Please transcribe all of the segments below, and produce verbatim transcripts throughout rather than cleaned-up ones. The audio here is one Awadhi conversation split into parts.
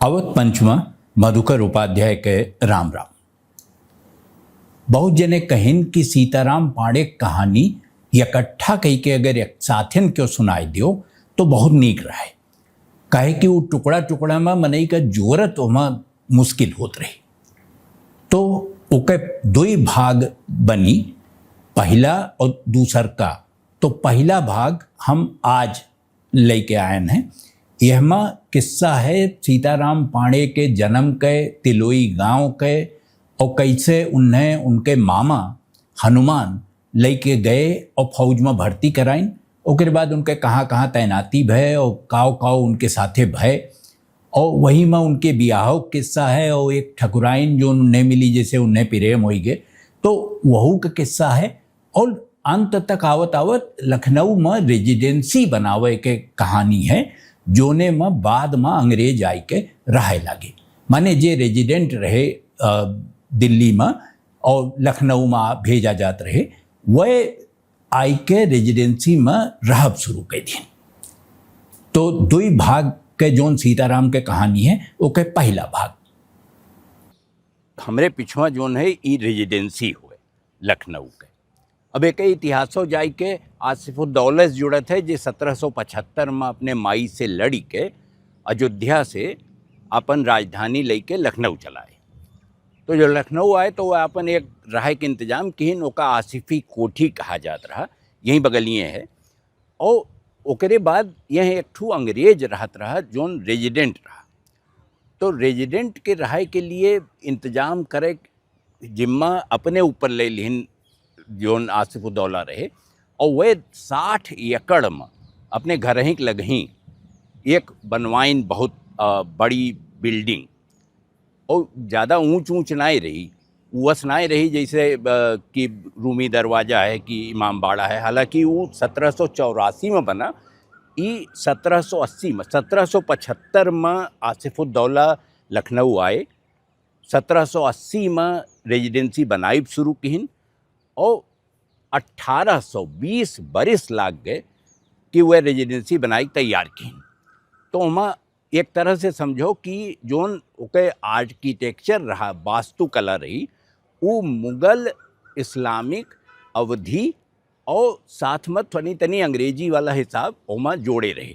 अवध पंचमा मधुकर उपाध्याय के राम राम। बहुत जने कहिन कि सीताराम पांड़े कहानी इकट्ठा कई के अगर एक साथन क्यों सुनाई दियो तो बहुत नीक रहे, काहे कि वो टुकड़ा टुकड़ा में मनई का जोरत ओमा मुश्किल होत रही। तो ओके दुई भाग बनी, पहला और दूसर का। तो पहला भाग हम आज लेके आयन हैं। यहमा किस्सा है सीताराम पांड़े के जन्म के, तिलोई गांव के, और कैसे उन्हें उनके मामा हनुमान लेके गए और फौज में भर्ती कराइन। ओकरे बाद उनके कहाँ कहाँ तैनाती भय और काव काव उनके साथे भय, और वही में उनके बियाह के किस्सा है। और एक ठकुराइन जो उन्हें मिली, जैसे उन्हें प्रेम होई गए, तो वहू का किस्सा है। और अंत तक आवत आवत लखनऊ में रेजिडेंसी बनावे के कहानी है, जोने में बाद में अंग्रेज आई के रहे लागे। माने जे रेजिडेंट रहे, अ, दिल्ली में और लखनऊ में भेजा जात रहे, वह आई के रेजिडेंसी में रहब शुरू कर दिन। तो दुई भाग के जोन सीताराम के कहानी है, ओके पहला भाग। हमरे पिछवा जोन है, ई रेजिडेंसी हुए लखनऊ के। अब एक इतिहासो जाई के आसिफुद्दौला से जुड़त है, जे सत्रह सौ पचहत्तर में अपने माई से लड़ी के अयोध्या से अपन राजधानी लेके लखनऊ चलाए। तो जो लखनऊ आए तो वह अपन एक रहे के इंतजाम किहिन, ओका आसिफी कोठी कहा जात रहा, यहीं बगलिए है। और ओकरे बाद यह एक ठू अंग्रेज रहत रहा, जोन रेजिडेंट रहा। तो रेजिडेंट के रहे के लिए इंतजाम करे जिम्मा अपने ऊपर ले लिहिन, जोन आसिफुद्दौला रहे, और वह साठ एकड़ में अपने घर ही के लगही एक बनवाइन बहुत, अ, बड़ी बिल्डिंग, और ज़्यादा ऊंच ऊंच नाई रही, वस नाई रही जैसे, अ, कि रूमी दरवाज़ा है कि इमामबाड़ा है। हालांकि वो सत्रह सौ चौरासी में बना, ई सत्रह सौ अस्सी में, सत्रह सौ पचहत्तर में आसिफुद्दौला लखनऊ आए, सत्रह सौ अस्सी में रेजिडेंसी बनाई शुरू किहिन और अठारह सौ बीस बरिस लाग गए कि वह रेजिडेंसी बनाई तैयार किहिन। तो ओमा एक तरह से समझो कि जोन ओके आर्किटेक्चर रहा, वास्तुकला रही, उ मुगल, इस्लामिक, अवधी और साथ में थोड़ी तनी अंग्रेजी वाला हिसाब ओमा जोड़े रहे।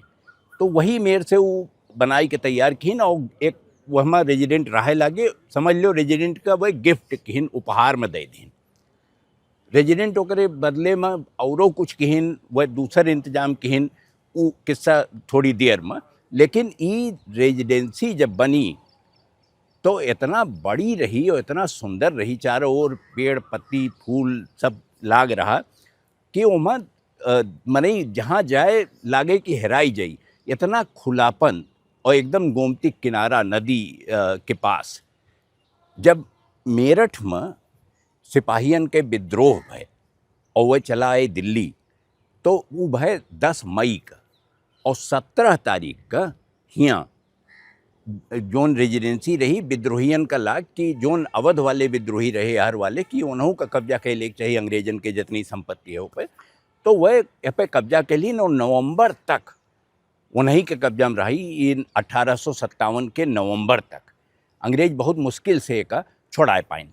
तो वही मेर से वो बनाई के तैयार किहिन और एक वहमा रेजिडेंट रहे लागे, समझ लो रेजिडेंट का वह गिफ्ट किहिन, उपहार में दे दीन। रेजिडेंट ओकरे बदले में औरो कुछ किहिन, वह दूसर इंतजाम किहिन, उ किस्सा थोड़ी देर में। लेकिन ई रेजिडेंसी जब बनी तो इतना बड़ी रही और इतना सुंदर रही, चारों ओर पेड़ पत्ती फूल सब लाग रहा कि ओमा, अ, मनई जहाँ जाए लागे कि हेराई जाई, इतना खुलापन और एकदम गोमती किनारा नदी, अ, के पास। जब मेरठ में सिपाहियन के विद्रोह भय और वह चला आए दिल्ली, तो उ भय दस मई का और सत्रह तारीख का हियाँ जोन रेजिडेंसी रही विद्रोहियन का लाग कि जोन अवध वाले विद्रोही रहे, हर वाले कि उन्हों का कब्जा कइ लेक चाहिए अंग्रेजन के जितनी संपत्ति है ऊपर। तो वह यहाँ पे कब्जा कइ लीन और नवंबर तक उन्हीं के कब्जा में रही। इन अठारह सौ सत्तावन के नवंबर तक अंग्रेज बहुत मुश्किल से एका छोड़ाए पाइन।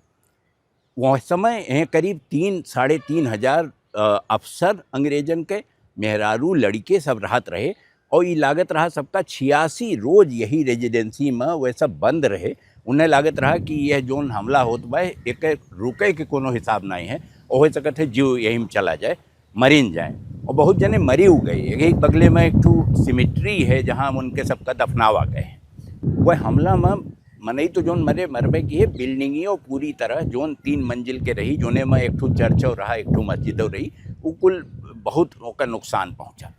वह समय एह करीब तीन, साढ़े तीन हजार, अ, अफसर अंग्रेजन के, मेहरारू, लड़िके सब रहत रहे। और ई लागत रहा सबका छियासी रोज यही रेजिडेंसी में वह सब बंद रहे। उन्हें लागत रहा कि यह जोन हमला होत बा, एके रुके के कोनो हिसाब नहीं है, और हो सकत है जीव यही में चला जाए, मरिन जाए। और बहुत जने मरिउ गए। एक, एक बगले में एक ठो सिमिट्री है, जहाँ उनके सबका दफनावा गए। वह हमला में मनई तो जोन मरे, मरबे की है, बिल्डिंगियो पूरी तरह जोन तीन मंजिल के रही, जोने में एक ठो चर्चो रहा, एक ठो मस्जिदो रही, उ कुल बहुत ओकर नुकसान पहुँचा।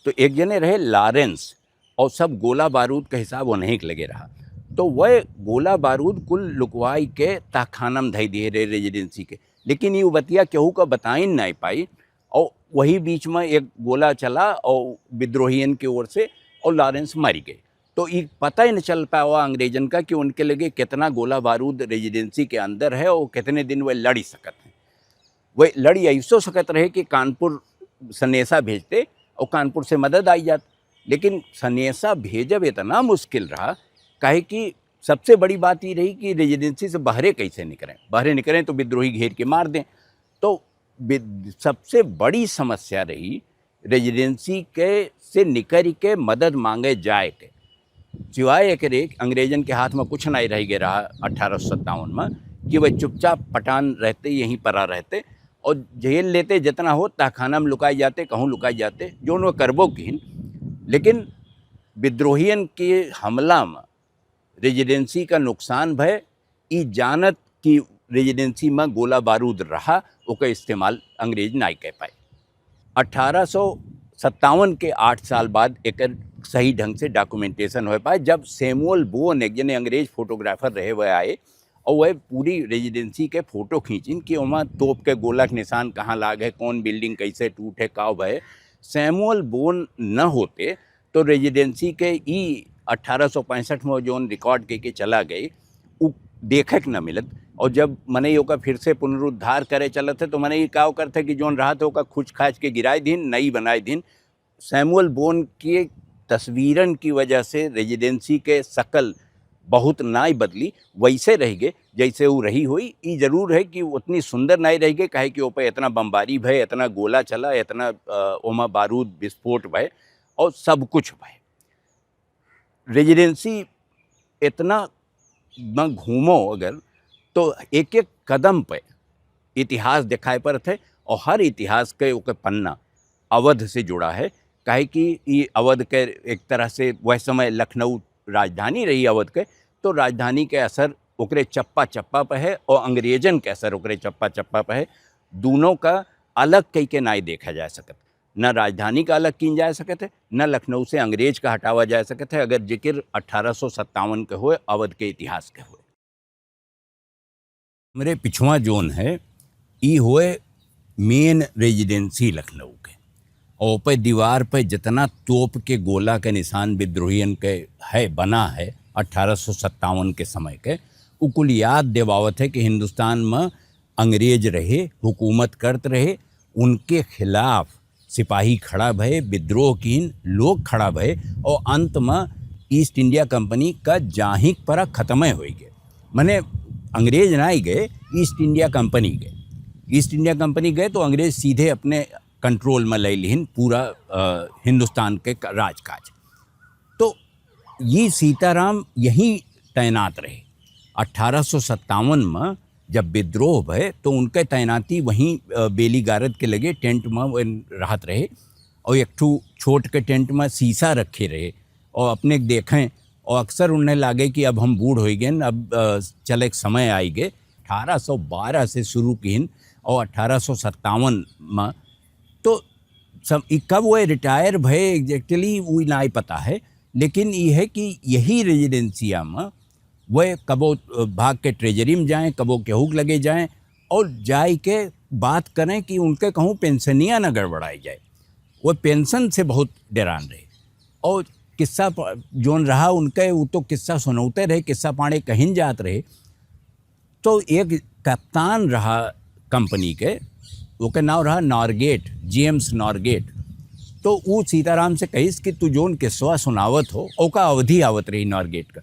तो एक जने रहे लॉरेंस, और सब गोला बारूद का हिसाब उन्हीं के लगे रहा। तो वह गोला बारूद कुल लुकवाई के तहखाना में धई दिए रहे रेजिडेंसी के, लेकिन ये बतिया केहू का बताइन नहीं पाई। और वही बीच में एक गोला चला और विद्रोहियन के ओर से, और लॉरेंस मर गए। तो ये पता ही न चल पावा अंग्रेजन का कि उनके लगे कितना गोला बारूद रेजिडेंसी के अंदर है और कितने दिन वह लड़ी सकत हैं। वह लड़ी ऐसो सकत रहे कि कानपुर सनेसा भेजते और कानपुर से मदद आई जात, लेकिन सनेसा भेजब इतना मुश्किल रहा काहे कि सबसे बड़ी बात ई रही कि रेजिडेंसी से बहरे कैसे निकरें, बहरे निकरें तो विद्रोही घेर के मार दें। तो बि-, सबसे बड़ी समस्या रही रेजिडेंसी के से निकर के मदद मांगे जाए के। सिवाय एकरे अंग्रेजन के हाथ में कुछ नहीं रह गए रहा अठारह सौ सत्तावन में, कि वह चुपचाप पटान रहते, यहीं परा रहते और झेल लेते, जितना हो तहखाना में लुकाए जाते, कहूँ लुकाए जाते, जो उन्होंने करबो किन। लेकिन विद्रोहियन के हमला में रेजिडेंसी का नुकसान भय, ई जानत कि रेजिडेंसी में गोला बारूद रहा, ओकर इस्तेमाल अंग्रेज नाई कर पाए। अठारह सौ सत्तावन के आठ साल बाद एकर सही ढंग से डॉक्यूमेंटेशन हो पाए, जब सैमुअल बोन, एक जने अंग्रेज फोटोग्राफर रहे, वह आए और वह पूरी रेजिडेंसी के फोटो खींचिन कि ओमा तोप के गोला के निशान कहाँ लाग है, कौन बिल्डिंग कैसे टूट है, का भय। सैमुअल बोन न होते तो रेजिडेंसी के ई अठारह सौ पैंसठ में जौन रिकॉर्ड के, के चला गए, उ देखे के न मिलत। और जब मने ओका फिर से पुनरुद्धार करे चलत है, तो मने ई का करत है कि जौन रहत है, ओका खुच खाच के गिराए दिन, नई बनाए दिन। सैमुअल बोन के तस्वीरन की वजह से रेजिडेंसी के शकल बहुत नाई बदली, वैसे रह गए जैसे वो रही हुई। ई जरूर है कि उतनी सुंदर नाई रह गए, काहे कि ओपे इतना बमबारी भय, इतना गोला चला, इतना, अ, ओमा बारूद विस्फोट भय और सब कुछ भय। रेजिडेंसी इतना में घूमो अगर, तो एक एक कदम पे इतिहास दिखाई पड़त है और हर इतिहास के ओके पन्ना अवध से जुड़ा है। काहे कि ई अवध के एक तरह से वह समय लखनऊ राजधानी रही अवध के, तो राजधानी के असर ओकरे चप्पा चप्पा पे है और अंग्रेजन के असर ओकरे चप्पा चप्पा पे है। दोनों का अलग कई के नाई देखा जा सकत, न राजधानी का अलग कीन जा सकत है, न लखनऊ से अंग्रेज का हटावा जा सकत है, अगर जिक्र अठारह सौ सत्तावन के होए, अवध के इतिहास के होए। हमरे पिछवा जोन है, ई होए मेन रेजिडेंसी लखनऊ के। और पे दीवार पे जितना तोप के गोला के निशान विद्रोहियन के है, बना है अठारह सौ सत्तावन के समय के, उ कुल याद देवावत है कि हिंदुस्तान में अंग्रेज रहे, हुकूमत करत रहे, उनके खिलाफ सिपाही खड़ा भए, विद्रोह कीन, लोग खड़ा भए और अंत में ईस्ट इंडिया कंपनी का जाहिक परा खत्मे होइ गए। मने अंग्रेज ना ही गए, ईस्ट इंडिया कंपनी गए। ईस्ट इंडिया कंपनी गए तो अंग्रेज सीधे अपने कंट्रोल में ले लिहिन पूरा, अ, हिंदुस्तान के क-, राजकाज। तो ये सीताराम यहीं तैनात रहे। अठारह सौ सत्तावन में जब विद्रोह भय तो उनके तैनाती वहीं, अ, बेली गारद के लगे टेंट में वो रहत रहे और एक ठो छोट के टेंट में शीशा रखे रहे और अपने देखें और अक्सर उन्हें लागे कि अब हम बूढ़ हो गए, अब, अ, चले के समय आई गए। अठारह सौ बारह से शुरू किन और अठारह सौ सत्तावन में तो सब, ई कब वह रिटायर भए एग्जैक्टली वो ना ही पता है, लेकिन ये है कि यही रेजिडेंसिया में वह कबो, अ, भाग के ट्रेजरी में जाएं, कबो केहू के लगे जाएं और जाए के बात करें कि उनके कहूँ पेंशनिया न गड़बड़ाई जाए। वो पेंशन से बहुत डेरान रहे और किस्सा प-, जोन रहा उनके, वो तो किस्सा सुनौते रहे, किस्सा पाड़े कहिन जात रहे। तो एक कप्तान रहा कंपनी के, ओके नाव रहा नॉर्गेट, जेम्स नॉर्गेट। तो ऊ सीताराम से कहिस कि तू जोन किस्सा सुनावत हो, ओका अवधी आवत रही नॉर्गेट का।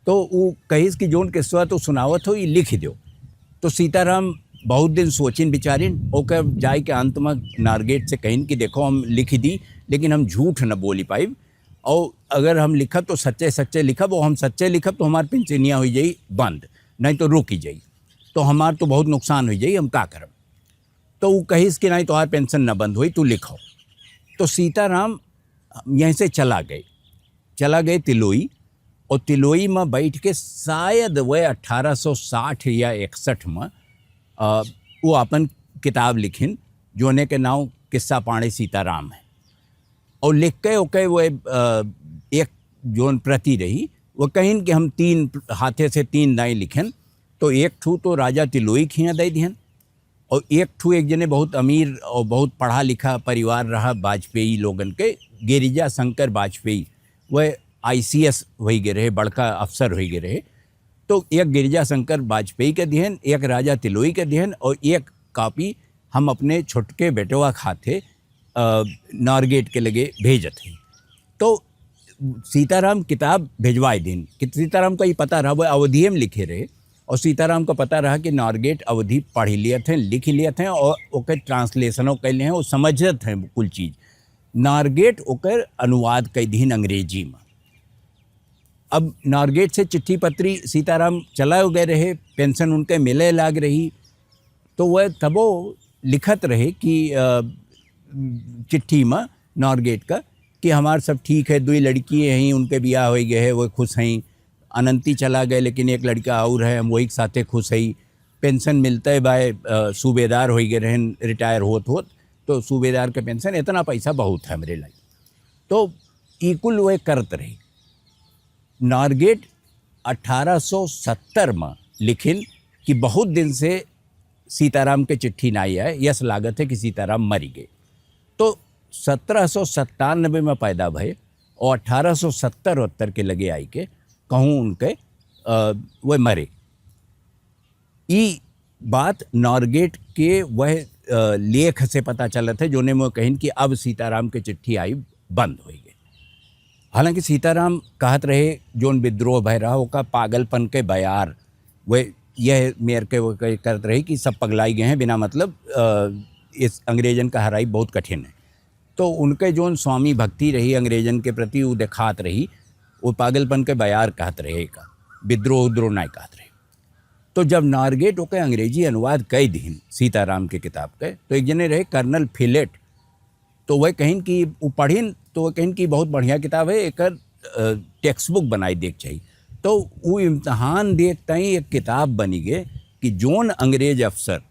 तो ऊ कहिस कि जोन किस्सा तू सुनावत हो, ई लिख दो। तो सीताराम बहुत दिन सोचिन विचारिन, ओकर जाए के अंत में नॉर्गेट से कहिन कि देखो, हम लिख दी, लेकिन हम झूठ न बोली पाइब, और अगर हम लिखब तो सच्चे सच्चे लिखब, और हम सच्चे लिखब तो हमार पेंशनिया हो जाई बंद, नहीं तो रुक ही जाई, तो हमार तो बहुत नुकसान हो जाई, हम का करब? तो ऊ कहिस कि नहीं, तोहार पेंशन न बंद होई, तू लिखो। तो सीताराम यहीं से चला गए, चला गए तिलोई, और तिलोई में बैठ के शायद वह अठारह सौ साठ या इकसठ में, अ, वो अपन किताब लिखिन, जोने के नाम किस्सा पाड़े सीताराम है। और लिख के ओके वो, अ, एक जोन प्रति रही, वो कहिन कि हम तीन हाथे से तीन दाई लिखन, तो एक ठू तो राजा तिलोई खिया दे दिहन, और एक ठू एक जने बहुत अमीर और बहुत पढ़ा लिखा परिवार रहा वाजपेयी लोगन के, गिरिजा शंकर वाजपेयी, वह आईसीएस होई गए रहे, बड़का अफसर होई गए रहे। तो एक गिरिजा शंकर वाजपेयी के दिहन, एक राजा तिलोई के दिहन, और एक कॉपी हम अपने छोटके बेटवा खाते, अ, नॉर्गेट के लगे भेजत हई। तो सीताराम किताब भेजवाए दिन कि सीताराम का ई पता रहा, वो अवधिये में लिखे रहे, और सीताराम का पता रहा कि नॉर्गेट अवधी पढ़ लियत हैं, लिख लियत हैं, और ओके ट्रांसलेशनो कैले हैं, वो समझत हैं कुल चीज। नॉर्गेट ओकर अनुवाद कइ दिहिन अंग्रेजी में। अब नॉर्गेट से चिट्ठी पत्री सीताराम चला गए रहे, पेंशन उनके मिले लाग रही, तो वह तबो लिखत रहे कि, अ, चिट्ठी में नॉर्गेट का कि हमार सब ठीक है, दुई लड़की हैं, उनके बियाह होइ गए है, वो खुश हैं। अनंती चला गए, लेकिन एक लड़का और है, हम वही के साथे खुश है। पेंशन मिलते बाय, अ, सूबेदार होइ गए रहन, रिटायर होत होत, तो सूबेदार के पेंशन, इतना पैसा बहुत है हमरे लायक। तो ई कुल वे करत रही। नॉर्गेट अठारह सौ सत्तर में लिखिन कि बहुत दिन से सीताराम के चिट्ठी नाई आए, यस लागत है कि सीताराम मरी गए। तो सत्रह सौ सत्तानबे में पैदा भए और अठारह सौ सत्तर वत्तर के लगे आई के कहूँ उनके, अ, वे मरे। ई बात नॉर्गेट के वह, अ, लेख से पता चलत है, जोने में कहिन कि अब सीताराम के चिट्ठी आई बंद होइ गए। हालांकि सीताराम कहत रहे, जोन विद्रोह भय रहा, ओका पागलपन के बयार, वे यह मेर के वो के करत रहे कि सब पगलाई गए हैं, बिना मतलब, अ, इस अंग्रेजन का हराई बहुत कठिन है। तो उनके जोन स्वामी भक्ति रही अंग्रेजन के प्रति, वो देखात रही, वो पागलपन के बयार कहत रहे का, विद्रोह उद्रोह नाय कहत रहे। तो जब नॉर्गेट ओके अंग्रेजी अनुवाद कइ दिहिन सीताराम के किताब के, तो एक जने रहे कर्नल फिलेट, तो वह कहिन कि वो पढ़िन, तो वह कहिन कि बहुत बढ़िया किताब है, एकर, अ, टेक्स्ट बुक बनाई देख चाहिए। तो वो इम्तहान देख तई एक किताब बनी गए कि जोन अंग्रेज अफसर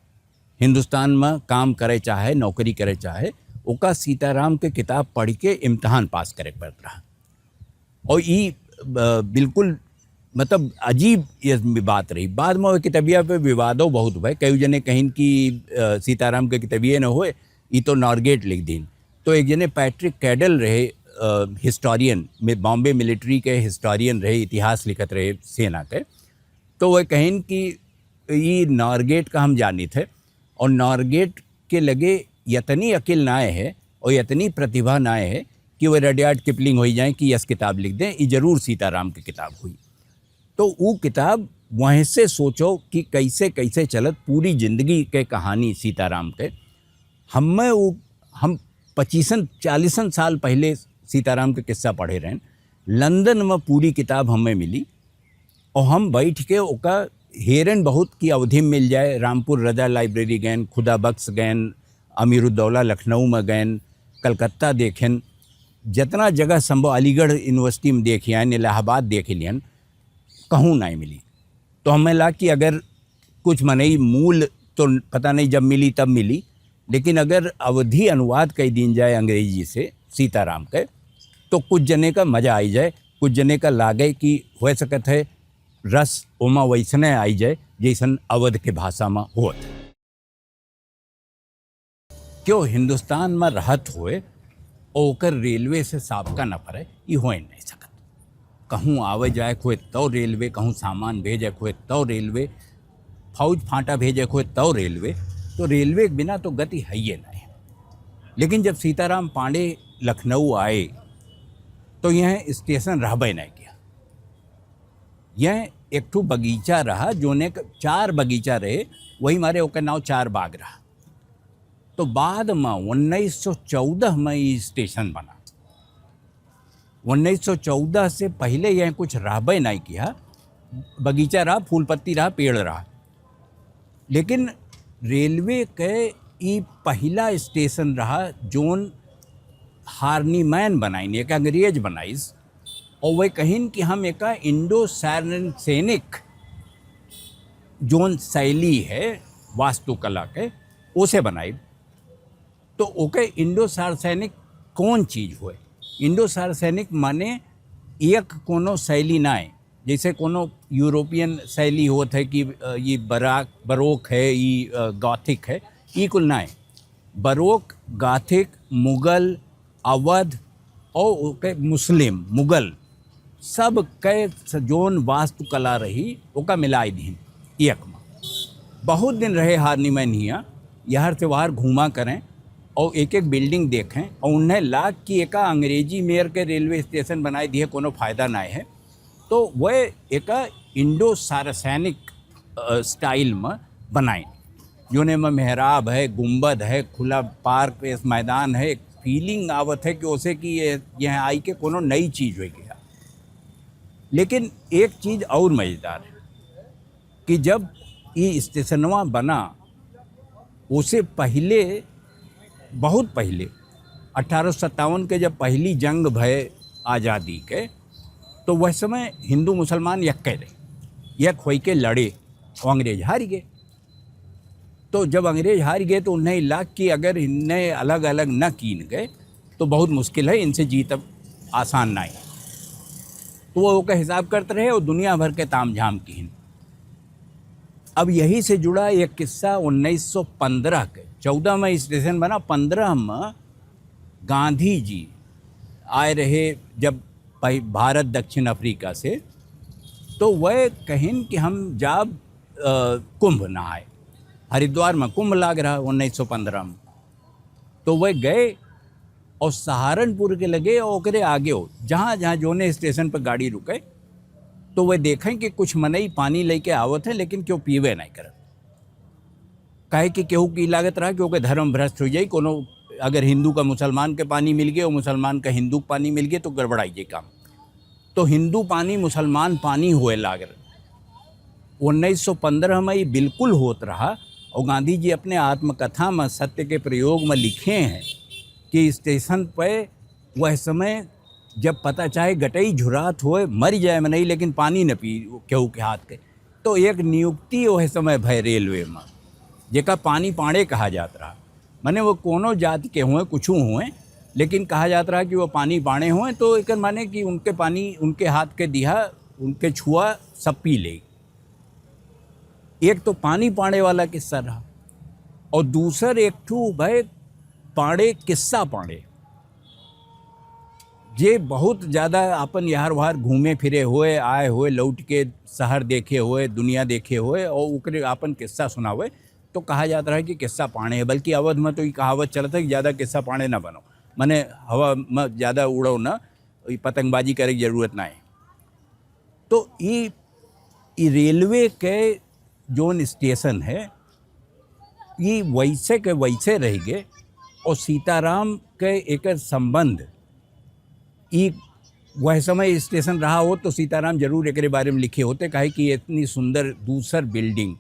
हिंदुस्तान में काम करे चाहे, नौकरी करे चाहे, ओका सीताराम के किताब पढ़ के इम्तहान पास करे पड़त रहा। और ई, अ, बिल्कुल, मतलब, अजीब ये बात रही। बाद में वो किताबिया पे विवादो बहुत भय। कई जने कहिन कि, अ, सीताराम के किताबिये न होए, ई तो नॉर्गेट लिख दीन। तो एक जने पैट्रिक कैडल रहे, अ, हिस्टोरियन, में, बॉम्बे मिलिट्री के हिस्टोरियन रहे, इतिहास लिखत रहे सेना के। तो वह कहिन कि ई नॉर्गेट का हम जानित है, और नॉर्गेट के लगे यतनी अकिल नाय है और यतनी प्रतिभा नाय है कि वह रडयार्ड किपलिंग होइ जाए कि यस किताब लिख दें, ई जरूर सीताराम की किताब हुई। तो वो किताब वहीं से सोचो कि कैसे, कैसे चलत पूरी जिंदगी के कहानी सीताराम के। हमें वो, हम पच्चीसन, चालीसन साल पहले सीताराम के किस्सा पढ़े रहेन। लंदन में पूरी किताब हमें मिली और हम बैठ के ओका हेरन बहुत कि अवधी में मिल जाए। रामपुर रजा लाइब्रेरी गएन, खुदा बख्श गएन, अमीरुद्दौला लखनऊ में गएन, कलकत्ता देखेन, जितना जगह संभव, अलीगढ़ यूनिवर्सिटी में देखि आएन, इलाहाबाद देखि लियन, कहूँ नाहीं मिली। तो हमें ला कि अगर कुछ मनई मूल तो पता नहीं जब मिली तब मिली, लेकिन अगर अवधी अनुवाद कइ दीन जाए अंग्रेजी से सीताराम के, तो कुछ जने का मजा आई जाए, कुछ जने का लागे कि हो सकत है रस ओमा वैसने आई जाए जैसन अवध के भाषा में होत है। क्यों हिंदुस्तान में रहत होए ओकर रेलवे से साबका न परे, ई होए नहीं सकत। कहूँ आवे जाए के होए तौ रेलवे, कहूँ सामान भेजे के होए तौ रेलवे, फौज फांटा भेजे के होए तौ रेलवे, तो रेलवे के बिना तो गति हइये नहीं। लेकिन जब सीताराम पांडे लखनऊ आए, तो यह स्टेशन रहबे नहीं किया। यह एक ठो बगीचा रहा, जोने क-, चार बगीचा रहे, वही मारे ओकर नाव चार बाग रहा। तो बाद में उन्नीस सौ चौदह में ई स्टेशन बना। उन्नीस सौ चौदह से पहले यह कुछ रहबे नहीं किया, बगीचा रहा, फूल पत्ती रहा, पेड़ रहा। लेकिन रेलवे के ई पहिला स्टेशन रहा, जोन हार्नीमैन बनाइन, एक अंग्रेज बनाइस, और वे कहिन कि हम एका इंडो सैनिक जोन शैली है वास्तुकला के, ओसे बनाइब। तो ओके इंडो सार्सेनिक कौन चीज होए? इंडो सार्सेनिक माने एक कोनो शैली नाय, जैसे कोनो यूरोपियन शैली होत है कि, अ, ये बराक, बरोक है, ये, अ, गॉथिक है, ये कुल नाय। बरोक, गॉथिक, मुगल, अवध और ओके मुस्लिम, मुगल, सब के स-, जोन वास्तुकला रही, ओका मिलाई दीन एक में। बहुत दिन रहे हार्नीमैन हियाँ, यहर से वहर घूमा करें, और एक एक बिल्डिंग देखें और उन्हें लाग कि एका अंग्रेजी मेर के रेलवे स्टेशन बनाए दिए, कोनो फायदा ना है। तो वह एका इंडो सारसैनिक, अ, स्टाइल में बनाए, जोने में मेहराब है, गुंबद है, खुला पार्क, इस मैदान है, एक फीलिंग आवत है कि उसे कि ये, यह आई के कोनो नई चीज हो गया। लेकिन एक चीज और मजेदार है कि जब ये स्टेशनवा बना, उसे पहले, बहुत पहले, अठारह सौ सत्तावन के जब पहली जंग भय आज़ादी के, तो वह समय हिंदू मुसलमान यक्के रहे, यक होई के लड़े और अंग्रेज हार गए। तो जब अंग्रेज हार गए तो उन्हें लाग कि अगर इन्हें अलग अलग न कीन गए तो बहुत मुश्किल है, इनसे जीत अब आसान ना है। तो वो ओकर हिसाब करते रहे और दुनिया भर के ताम झाम कीन। अब यही से जुड़ा एक किस्सा, उन्नीस सौ पन्द्रह के, चौदह में स्टेशन बना, पन्द्रह में गांधी जी आए रहे जब पहि-, भारत दक्षिण अफ्रीका से, तो वह कहिन कि हम जाब, अ, कुंभ नहाए। हरिद्वार में कुंभ लाग रहा उन्नीस सौ पन्द्रह में, तो वह गए और सहारनपुर के लगे और ओकरे आगे हो, जहाँ जहाँ जोने स्टेशन पर गाड़ी रुके, तो वह देखें कि कुछ मनई पानी लेके आवत है, लेकिन क्यों पीवे नहीं करत। काहे कि केहू की लागत रहा कि ओके धर्म भ्रष्ट हो जाई, कोनो अगर हिंदू का मुसलमान के पानी मिल गए और मुसलमान का हिंदू के पानी मिल गए तो गड़बड़ाई जाई काम। तो हिंदू पानी, मुसलमान पानी हुए लाग रहे। उन्नीस सौ पन्द्रह में ये बिल्कुल होत रहा। और गांधी जी अपने आत्मकथा में सत्य के प्रयोग में लिखे हैं कि स्टेशन पे वह समय जब पता चाहे गटई झुरात होए, मर जाए मनई, लेकिन पानी न पी केहू के हाथ के। तो एक नियुक्ति वह समय भय रेलवे में, जेका पानी पाड़े कहा जात रहा। मने वो कोनो जाति के हुए, कुछू हुए, लेकिन कहा जात रहा कि वो पानी पाड़े हुए, तो एकर माने कि उनके पानी, उनके हाथ के दिहा, उनके छुआ, सब पी ले। एक तो पानी पाड़े वाला किस्सा रहा, और दूसर एक ठू भय पाड़े, किस्सा पाड़े, जे बहुत ज़्यादा आपन यार वार घूमे फिरे हुए, आए हुए, लौट के शहर देखे हुए, दुनिया देखे हुए, और ओकरे आपन किस्सा सुनावे, तो कहा जात रहा कि किस्सा पाड़े है। बल्कि अवध में तो ये कहावत चलत है कि ज़्यादा किस्सा पाड़े ना बनो, मने हवा में ज़्यादा उड़ो ना, ये पतंगबाजी करे की जरूरत ना है। तो ये, ये रेलवे के जोन स्टेशन है, ये वैसे के वैसे रह गए। और सीताराम के एक संबंध, ये वह समय स्टेशन रहा हो तो सीताराम जरूर एकरे बारे में लिखे होते, काहे कि इतनी सुंदर दूसर बिल्डिंग,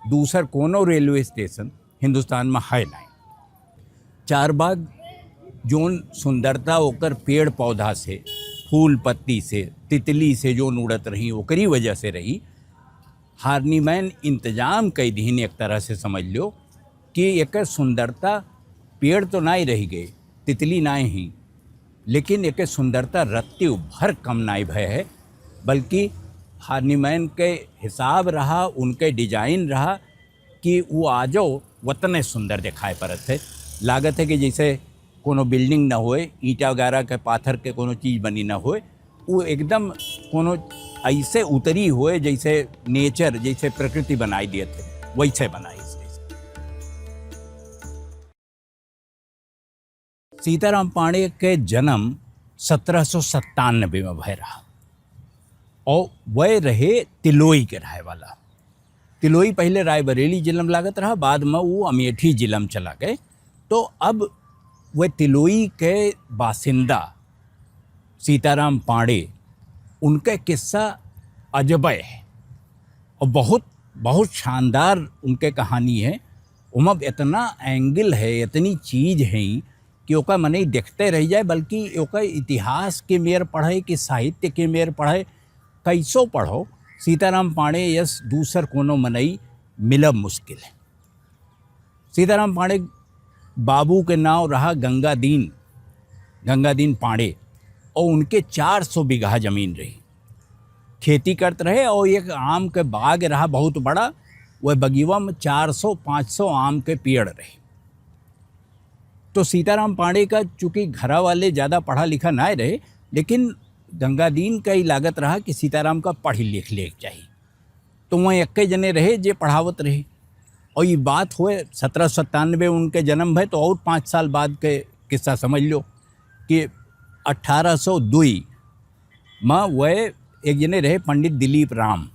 दूसर कोनो रेलवे स्टेशन हिंदुस्तान में है नहीं। चारबाग जोन सुंदरता ओकर पेड़ पौधा से, फूल पत्ती से, तितली से जोन उड़त रही, ओकरी वजह से रही। हार्नीमैन इंतजाम कई दीन, एक तरह से समझ लो कि एकर सुंदरता, पेड़ तो नाई रह गए, तितली नाई ही, लेकिन एकर सुंदरता रत्ती भर कम नाई भय है, बल्कि हार्नीमैन के हिसाब रहा, उनके डिजाइन रहा कि वो आजो वतने सुंदर दिखाई पड़त है। लागत है कि जैसे कोनो बिल्डिंग ना होए, ईंटा वगैरह के, पाथर के कोनो चीज बनी ना होए, वो एकदम कोनो ऐसे उतरी होए जैसे नेचर, जैसे प्रकृति बनाई दिए थे, वैसे बनाई। सीताराम पांड़े के जन्म सत्रह सौ सत्तानबे में भय रहा और वह रहे तिलोई के रहे वाला। तिलोई पहले रायबरेली जिला में लागत रहा, बाद में वो अमेठी जिला में चला गए। तो अब वह तिलोई के बासिंदा सीताराम पांड़े, उनके किस्सा अजबे है और बहुत, बहुत शानदार उनके कहानी है। ओमा इतना एंगल है, इतनी चीज है कि ओका मनई देखते रह जाए, बल्कि ओका इतिहास के मेर पढ़े कि साहित्य के मेर पढ़े, कैसो पढ़ो, सीताराम पांड़े यस दूसर कोनो मनई मिलब मुश्किल है। सीताराम पांड़े बाबू के नाव रहा गंगादीन, गंगादीन पांड़े, और उनके चार सौ बीघा जमीन रही, खेती करत रहे, और एक आम के बाग रहा बहुत बड़ा, वह बगीवा में चार सौ पाँच सौ आम के पेड़ रहे। तो सीताराम पांड़े का चूंकि घरा वाले ज़्यादा पढ़ा लिखा ना रहे, लेकिन गंगादीन का ही लागत रहा कि सीताराम का पढ़ लिख ले चाहिए। तो वह एक जने रहे जे पढ़ावत रहे, और ये बात हुए सत्रह सौ सत्तानवे उनके जन्म भय, तो और पाँच साल बाद के किस्सा समझ लो कि अठारह सौ दुई में वह एक जने रहे पंडित दिलीप राम,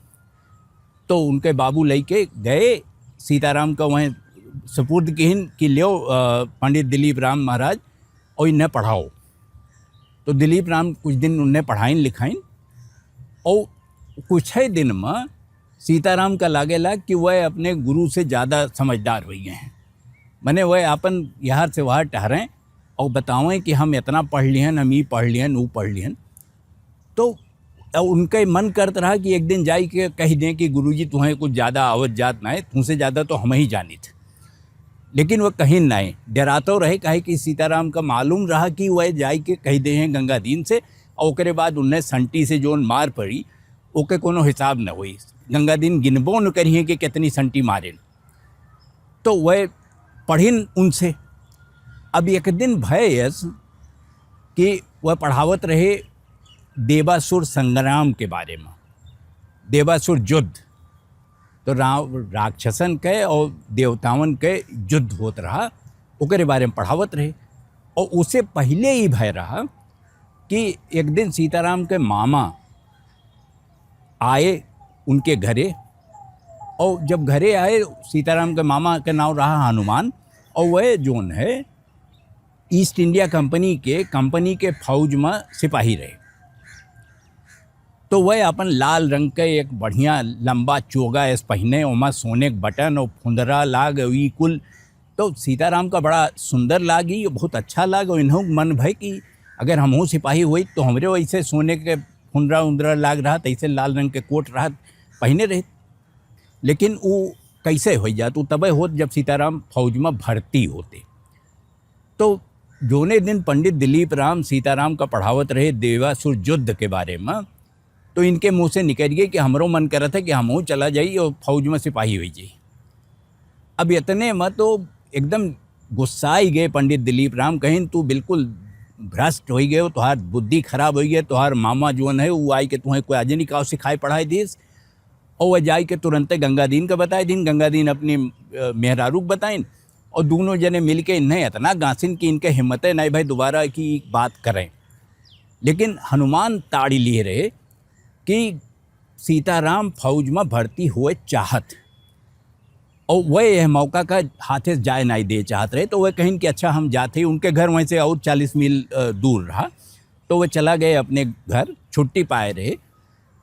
तो उनके बाबू लेके गए सीताराम का वहीं सुपुर्द किहिन कि लियो, अ, पंडित दिलीप राम महाराज, और इन्हें पढ़ाओ। तो दिलीप राम कुछ दिन उन्हें पढ़ाइन लिखाइन, और कुछ ही दिन में सीताराम का लागेला कि वह अपने गुरु से ज़्यादा समझदार हो गए हैं। मने वह अपन यहाँ से वहाँ टहरें और बतावें कि हम इतना पढ़ लिहन, हम ई पढ़ लिहन, ऊ पढ़ लिहन। तो अब उनके मन करत रहा कि एक दिन जाई के कह दें कि गुरुजी, तुहें कुछ ज़्यादा आवत जात ना है, तुमसे ज़्यादा तो हम ही जानित। लेकिन वह कहीं नहीं, डरातो रहे, काहे कि सीताराम का मालूम रहा कि वह जाई के कह दे हैं गंगादीन से, और ओकरे बाद उन्हें संटी से जोन मार पड़ी, ओके कोनो हिसाब न होई। गंगादीन गिनबो न करिहें कि कितनी संटी मारेन। तो वह पढ़िन उनसे। अब एक दिन भय यस कि वह पढ़ावत रहे देवासुर संग्राम के बारे में, देवासुर युद्ध। तो राव-, राक्षसन के और देवतावन के युद्ध होत रहा, ओकरे बारे में पढ़ावत रहे। और उसे पहले ही भय रहा कि एक दिन सीताराम के मामा आए उनके घरे, और जब घरे आए, सीताराम के मामा के नाम रहा हनुमान, और वह जोन है ईस्ट इंडिया कंपनी के, कंपनी के फौज में सिपाही रहे। तो वह अपन लाल रंग के एक बढ़िया लंबा चोगा ऐस पहिने, ओमा सोने के बटन और फुंदरा लाग, ई कुल। तो सीताराम का बड़ा सुंदर लागी, बहुत अच्छा लाग। और इन्हों मन भय कि अगर हमहूँ सिपाही होई तो हमरे वैसे सोने के फुंदरा उंदरा लाग रहा, तैसे लाल रंग के कोट रहा, पहिने रहे। लेकिन वो कैसे हो जात, वो तबे होत जब सीताराम फौज में भर्ती होते। तो जोने दिन पंडित दिलीप राम सीताराम का पढ़ावत रहे देवासुर युद्ध के बारे में, तो इनके मुंह से निकल गए कि हमरो मन करत है कि हमहूँ चला जाई और फौज में सिपाही हो जाई। अब इतने में तो एकदम गुस्साई गए पंडित दिलीप राम, कहिन, "तू बिल्कुल भ्रष्ट हो गए हो, तुहार बुद्धि खराब हो गई, तुहार मामा जोन है वो आई के तुम्हें कोई आज नहीं काव सिखाए पढ़ाए दिस।" और वह जाई के तुरंते गंगादीन का बताए दीन। गंगादीन अपनी, अ, मेहरारू के बताइन, और दोनों जने मिलके इन्हें इतना गांसिन कि इनके हिम्मते नहीं भाई दोबारा की बात करें। लेकिन हनुमान ताड़ी लिए रहे कि सीताराम फौज में भर्ती हुए चाहत, और वह यह मौका का हाथे से जाए नहीं दे चाहत रहे। तो वह कहिन कि अच्छा, हम जाते ही, उनके घर वहीं से और चालीस मील, अ, दूर रहा। तो वह चला गए अपने घर, छुट्टी पाए रहे,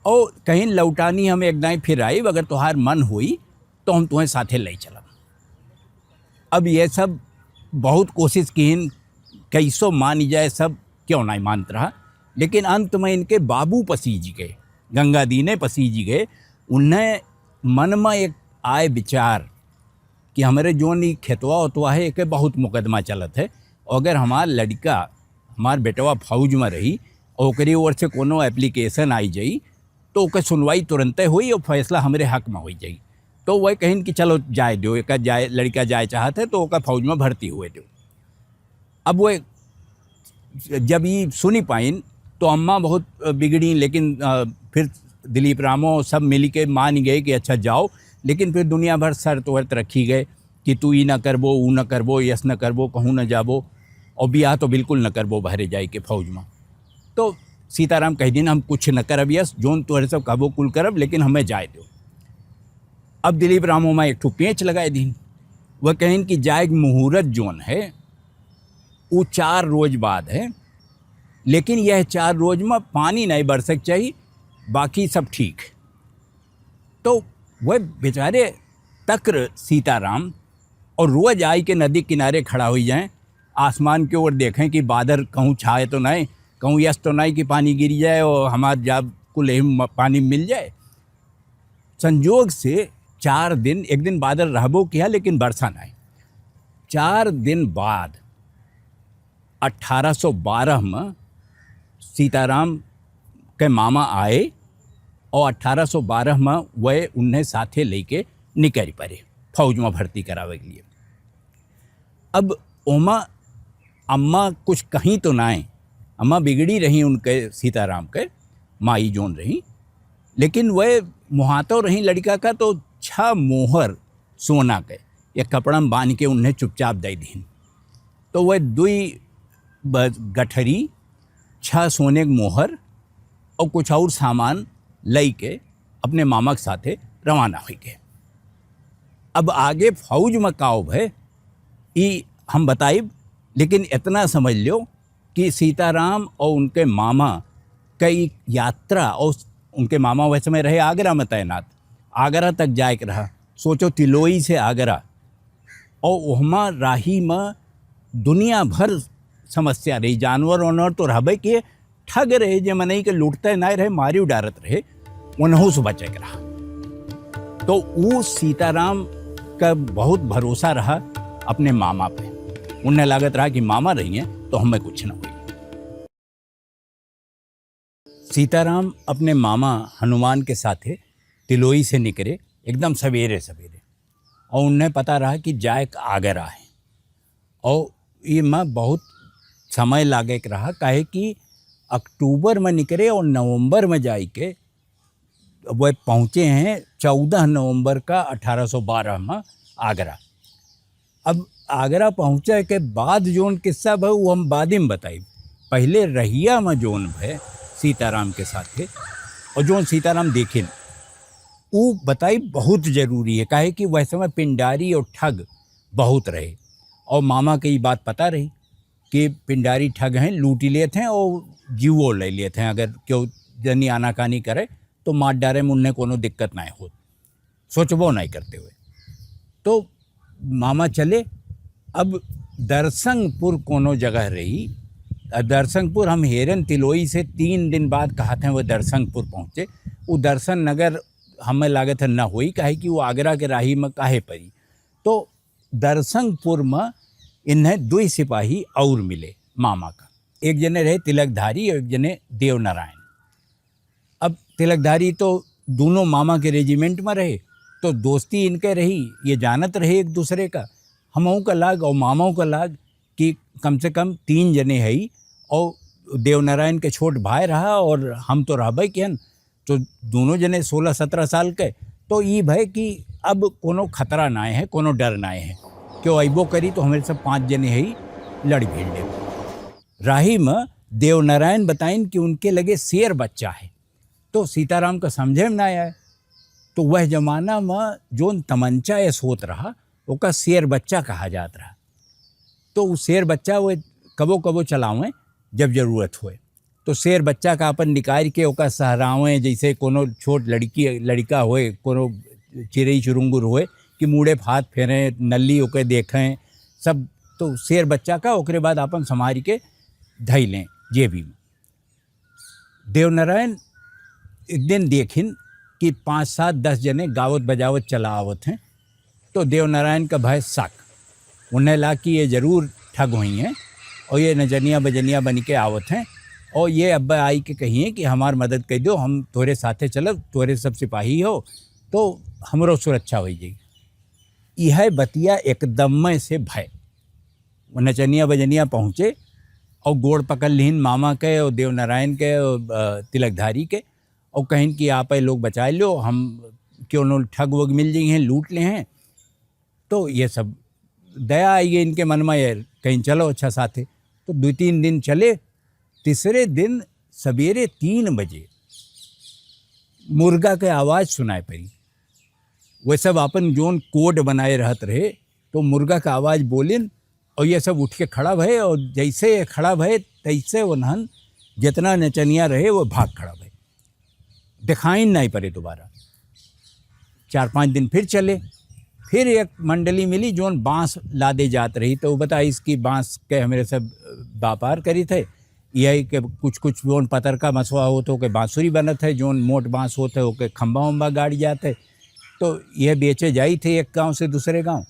और कहिन, "लौटानी हम एक दाई फिर आई, अगर तुहार मन होई तो हम तुम्हें साथे ले चलब।" अब ये सब बहुत कोशिश किहिन, कैसो मान जाए सब, क्यों नहीं मानत रहा। लेकिन अंत में इनके बाबू पसीज गए, गंगादीने पसीज गए। उन्हें मन में एक आए विचार कि हमरे जोन ई खेतवा उतवा है, एके बहुत मुकदमा चलत है, और अगर हमार लड़का, हमार बेटवा फौज में रही, और ओकरी ओर से कोनो एप्लीकेशन आई जाई, तो ओकर सुनवाई तुरंते होई और फैसला हमरे हक में होई जाई। तो वह कहिन कि चलो जाए दो, एका जाए, लड़का जाए चाहत है तो ओका फौज में भर्ती हुए दो। अब वह जब ई सुनी पाइन तो अम्मा बहुत, अ, बिगड़ी, लेकिन, अ, फिर दिलीप रामो सब मिली के मान गए कि अच्छा जाओ, लेकिन फिर दुनिया भर शर्त वर्त रखी गए कि तू ई ना करबो, ऊ ना करबो, यस ना करबो, कहूँ ना जाबो, और बियाह तो बिल्कुल ना करबो बहरे जाए के फौज में। तो सीताराम कह दीन, "हम कुछ न करब यस, जोन तोहरे सब कहबो कुल करब, लेकिन हमें जाए दो।" अब दिलीप रामो में एक ठो पेंच लगाए दीन। वह कहिन कि जाए के मुहूर्त जोन है, वो चार रोज बाद है, लेकिन यह चार रोज में पानी नहीं बरसक चाहिए, बाकी सब ठीक। तो वह बेचारे तक्र सीताराम और रोज आई के नदी किनारे खड़ा हो जाएं, आसमान के ओर देखें कि बादल कहूँ छाए तो नहीं, कहूँ यस तो नहीं कि पानी गिर जाए और हमार जाब कुल यही म-, पानी मिल जाए। संजोग से चार दिन, एक दिन बादल रहबो किया, लेकिन बरसा नहीं। चार दिन बाद अठारह सौ बारह में सीताराम के मामा आए और अठारह सौ बारह में वह उन्हें साथे लेके निकल पड़े फौज में भर्ती करावे के लिए। अब ओमा अम्मा कुछ कहीं तो नाए, अम्मा बिगड़ी रही उनके, सीताराम के माई जोन रही, लेकिन वह मुहातो रही लड़का का, तो छह मोहर सोना के, एक कपड़ा में बांध के उन्हें चुपचाप दे दीन। तो वह दुई ब-, गठरी, छह सोने के मोहर और कुछ और सामान लई के अपने मामा के साथे रवाना हुई गए। अब आगे फौज में का भय, ई हम बताइब, लेकिन इतना समझ लो कि सीताराम और उनके मामा का ई यात्रा, और उनके मामा वह समय रहे आगरा में तैनात, आगरा तक जाए के रहा। सोचो, तिलोई से आगरा, और वहमा राही में दुनिया भर समस्या रही, जानवर वानवर तो रहबे के, ठग रहे, जे मनई के लूटते नाय रहे, मारी उडारत रहे, उनहू से बचे के रहा। तो ऊ सीताराम का बहुत भरोसा रहा अपने मामा पे। उन्हें लागत रहा कि मामा रही हैं तो हमें कुछ न होई। सीताराम अपने मामा हनुमान के साथे तिलोई से निकरे एकदम सवेरे सवेरे, और उन्हें पता रहा कि जाए के आगरा है। और ये में बहुत समय लागे के रहा, काहे कि अक्टूबर में निकरे और नवंबर में जाए के वह पहुँचे हैं चौदह नवंबर का अठारह सौ बारह में आगरा। अब आगरा पहुँचे के बाद जौन किस्सा भा, वो हम बादे में बताई। पहले रहिया में जौन भय सीताराम के साथे और जौन सीताराम देखिन, ऊ बताई बहुत जरूरी है, काहे कि वह समय पिंडारी और ठग बहुत रहे, और मामा के ई बात पता रही कि पिंडारी ठग हैं, लूटी लेत हैं और जीवो ले लेत हैं, अगर क्यों जनी आनाकानी करे तो मार डारे में उन्हें कोनो दिक्कत ना हो, सोचबो नहीं करते हुए। तो मामा चले। अब दरसंगपुर कोनो जगह रही, अ, दरसंगपुर हम हेरन तिलोई से तीन दिन बाद कहत हैं वो दरसंगपुर पहुँचे। वो दरसन नगर हमें लागत है न होई, काहे कि वो आगरा के राही में काहे परी। तो दरसंगपुर में इन्हें दुई सिपाही और मिले मामा का, एक जने रहे तिलकधारी और एक जने देवनारायण। अब तिलकधारी तो दोनों मामा के रेजिमेंट में रहे, तो दोस्ती इनके रही, ये जानत रहे एक दूसरे का। हमहू का लाग और मामाओं का लाग कि कम से कम तीन जने है, और देवनारायण के छोट भाई रहा और हम तो रहबे किहन, तो दोनों जने सोलह सत्रह साल के। तो ई भय कि अब कोनो खतरा नाय है, कोनो डर नाय है, क्यों अइबो करी तो हमें सब पाँच जने है, लड़ भिड़ लेब। राही में देवनारायण बताइन कि उनके लगे शेर बच्चा है। तो सीताराम का समझे में ना आए। तो वह जमाना में जोन तमंचा ऐस होत रहा, ओका शेर बच्चा कहा जात रहा। तो उ शेर बच्चा वो कबो कबो चलावें जब जरूरत होए। तो शेर बच्चा का अपन निकाल के ओका सहरावें, जैसे कोनो छोट लड़की, लड़का होए, कोनो चिरई चुरुंगुर होए कि मूड़े पे हाथ फेरें, नल्ली ओके देखें, सब। तो शेर बच्चा का ओकरे बाद अपन संभाल के धई लें जेबी में। देवनारायण एक दिन देखिन कि पाँच, सात, दस जने गावत बजावत चला आवत हैं। तो देवनारायण का भय शक, उन्हें ला कि ये जरूर ठग होई हैं और ये नचनिया बजनिया बन के आवत हैं और ये अब आई के कहिए कि हमार मदद कर दो, हम तोरे साथे चलब, तोरे सब सिपाही हो, तो हमरो सुरक्षा होई जाई। यह बतिया एकदम में से भय। वो नचनिया बजनिया पहुँचे और गोड़ पकड़ लिहिन मामा के और देवनारायण के और, अ, तिलकधारी के, और कहिन कि आप ये लोग बचाए लो, हम क्यों नो ठग वग मिल जाई हैं, लूट ले हैं। तो ये सब दया आई है इनके मन में, ये कहीं चलो अच्छा साथे। तो दो तीन दिन चले, तीसरे दिन सवेरे तीन बजे मुर्गा के आवाज़ सुनाई पड़ी। वे सब अपन जोन कोड बनाए रहत रहे, तो मुर्गा का आवाज़ बोलिन और ये सब उठ के खड़ा भए और जैसे ये खड़ा भए, तैसे उन्हन जितना नचनिया रहे, वो भाग खड़ा भए, दिखाई नहीं पड़े दोबारा। चार पाँच दिन फिर चले, फिर एक मंडली मिली, जोन बांस लादे जात रही, तो वो बताइस कि बांस के हमरे सब व्यापार करी थे, यही के कुछ कुछ जोन पतर का मसवा होत है, ओके बांसुरी बनत है, जोन मोट बांस होत है, ओके खम्बा उम्बा गाड़ी जात है। तो यह बेचे जाई थे एक गांव से दूसरे गांव।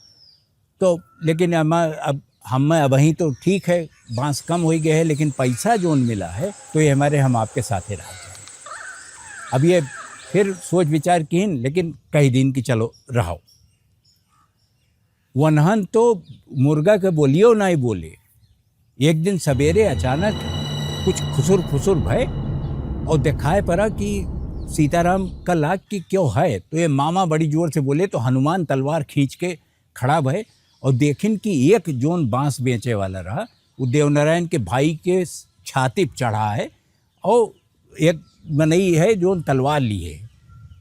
तो लेकिन हम, अब हम, अब वहीं तो ठीक है, बांस कम हो गए है, लेकिन पैसा जोन मिला है, तो ये हमारे, हम आपके साथे रहा जाए। अब ये फिर सोच विचार किहिन, लेकिन कही दिन कि चलो रहो। वनहन तो मुर्गा के बोलियो नहीं बोले। एक दिन सवेरे अचानक कुछ खुसुर फुसुर भय और दिखाए पड़ा कि सीताराम का लाग कि क्यों है, तो ये मामा बड़ी जोर से बोले, तो हनुमान तलवार खींच के खड़ा भए और देखिन कि एक जोन बांस बेचे वाला रहा, वो देवनारायण के भाई के छाती पे चढ़ा है और एक मनई है जोन तलवार ली है,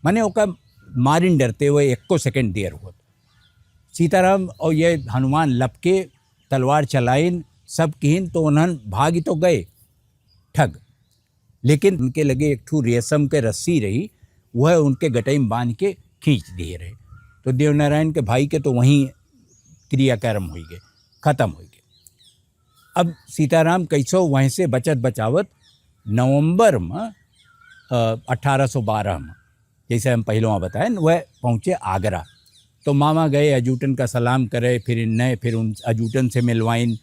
माने ओका मारिन डरते हुए एको सेकंड देर होत। सीताराम और ये हनुमान लपके तलवार चलाइन, सब किहिन तो उन्हन भागी तो गए ठग, लेकिन उनके लगे एक ठू रेशम के रस्सी रही, वह उनके गटई में बांध के खींच दिए रहे। तो देवनारायण के भाई के तो वहीं क्रियाकर्म हुई गए, खत्म हुई गए। अब सीताराम कैसो वहीं से बचत बचावत नवंबर में, अ, अठारह सौ बारह में, जैसे हम पहले वहाँ बताए न, वह पहुँचे आगरा। तो मामा गए अजूटन का सलाम करे, फिर इन्हें, फिर उन अजूटन से मिलवाइन।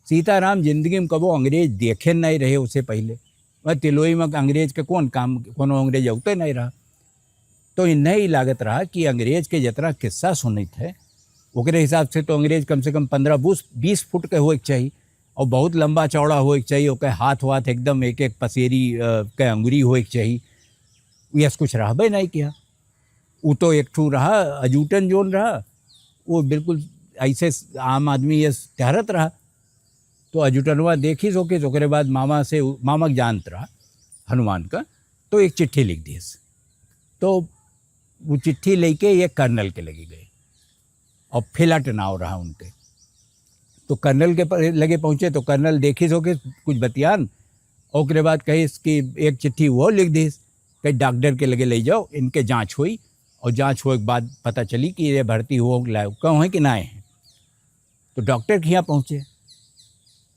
सीताराम जिंदगी में कबो अंग्रेज देखे नहीं रहे उससे पहले। वह तिलोई में अंग्रेज के कौन काम, कोनो अंग्रेज अवते नहीं रहा। तो इन्हें ही लागत रहा कि अंग्रेज के जितना किस्सा सुनित है, ओकरे हिसाब से तो अंग्रेज कम से कम पन्द्रह, बीस, बीस फुट के होए के चाहिए और बहुत लंबा चौड़ा होए के चाहिए, ओके हाथ वाथ एकदम एक एक पसेरी, अ, के अंगुरी होए के चाहिए। यस कुछ रहबे नहीं किया। वो तो एक ठू रहा, अजूटन जोन रहा, वो बिल्कुल ऐसे आम आदमी यस टहरत रहा। तो अजूटनवा देखिस ओके, तो ओकरे बाद मामा से, मामा के जानत रहा हनुमान का, तो एक चिट्ठी लिख दिस। तो वो चिट्ठी लेके ये कर्नल के लगे गए और फिलट नाव रहा उनके। तो कर्नल के प-, लगे पहुँचे तो कर्नल देखिस ओके कुछ बतियान, ओकरे बाद कहिस कि एक चिट्ठी वो लिख दिस, कहीं डॉक्टर के लगे ले जाओ, इनके जांच हुई और जांच होए के बाद पता चली कि ये भर्ती हो लायक है कि ना है। तो डॉक्टर के यहाँ पहुँचे।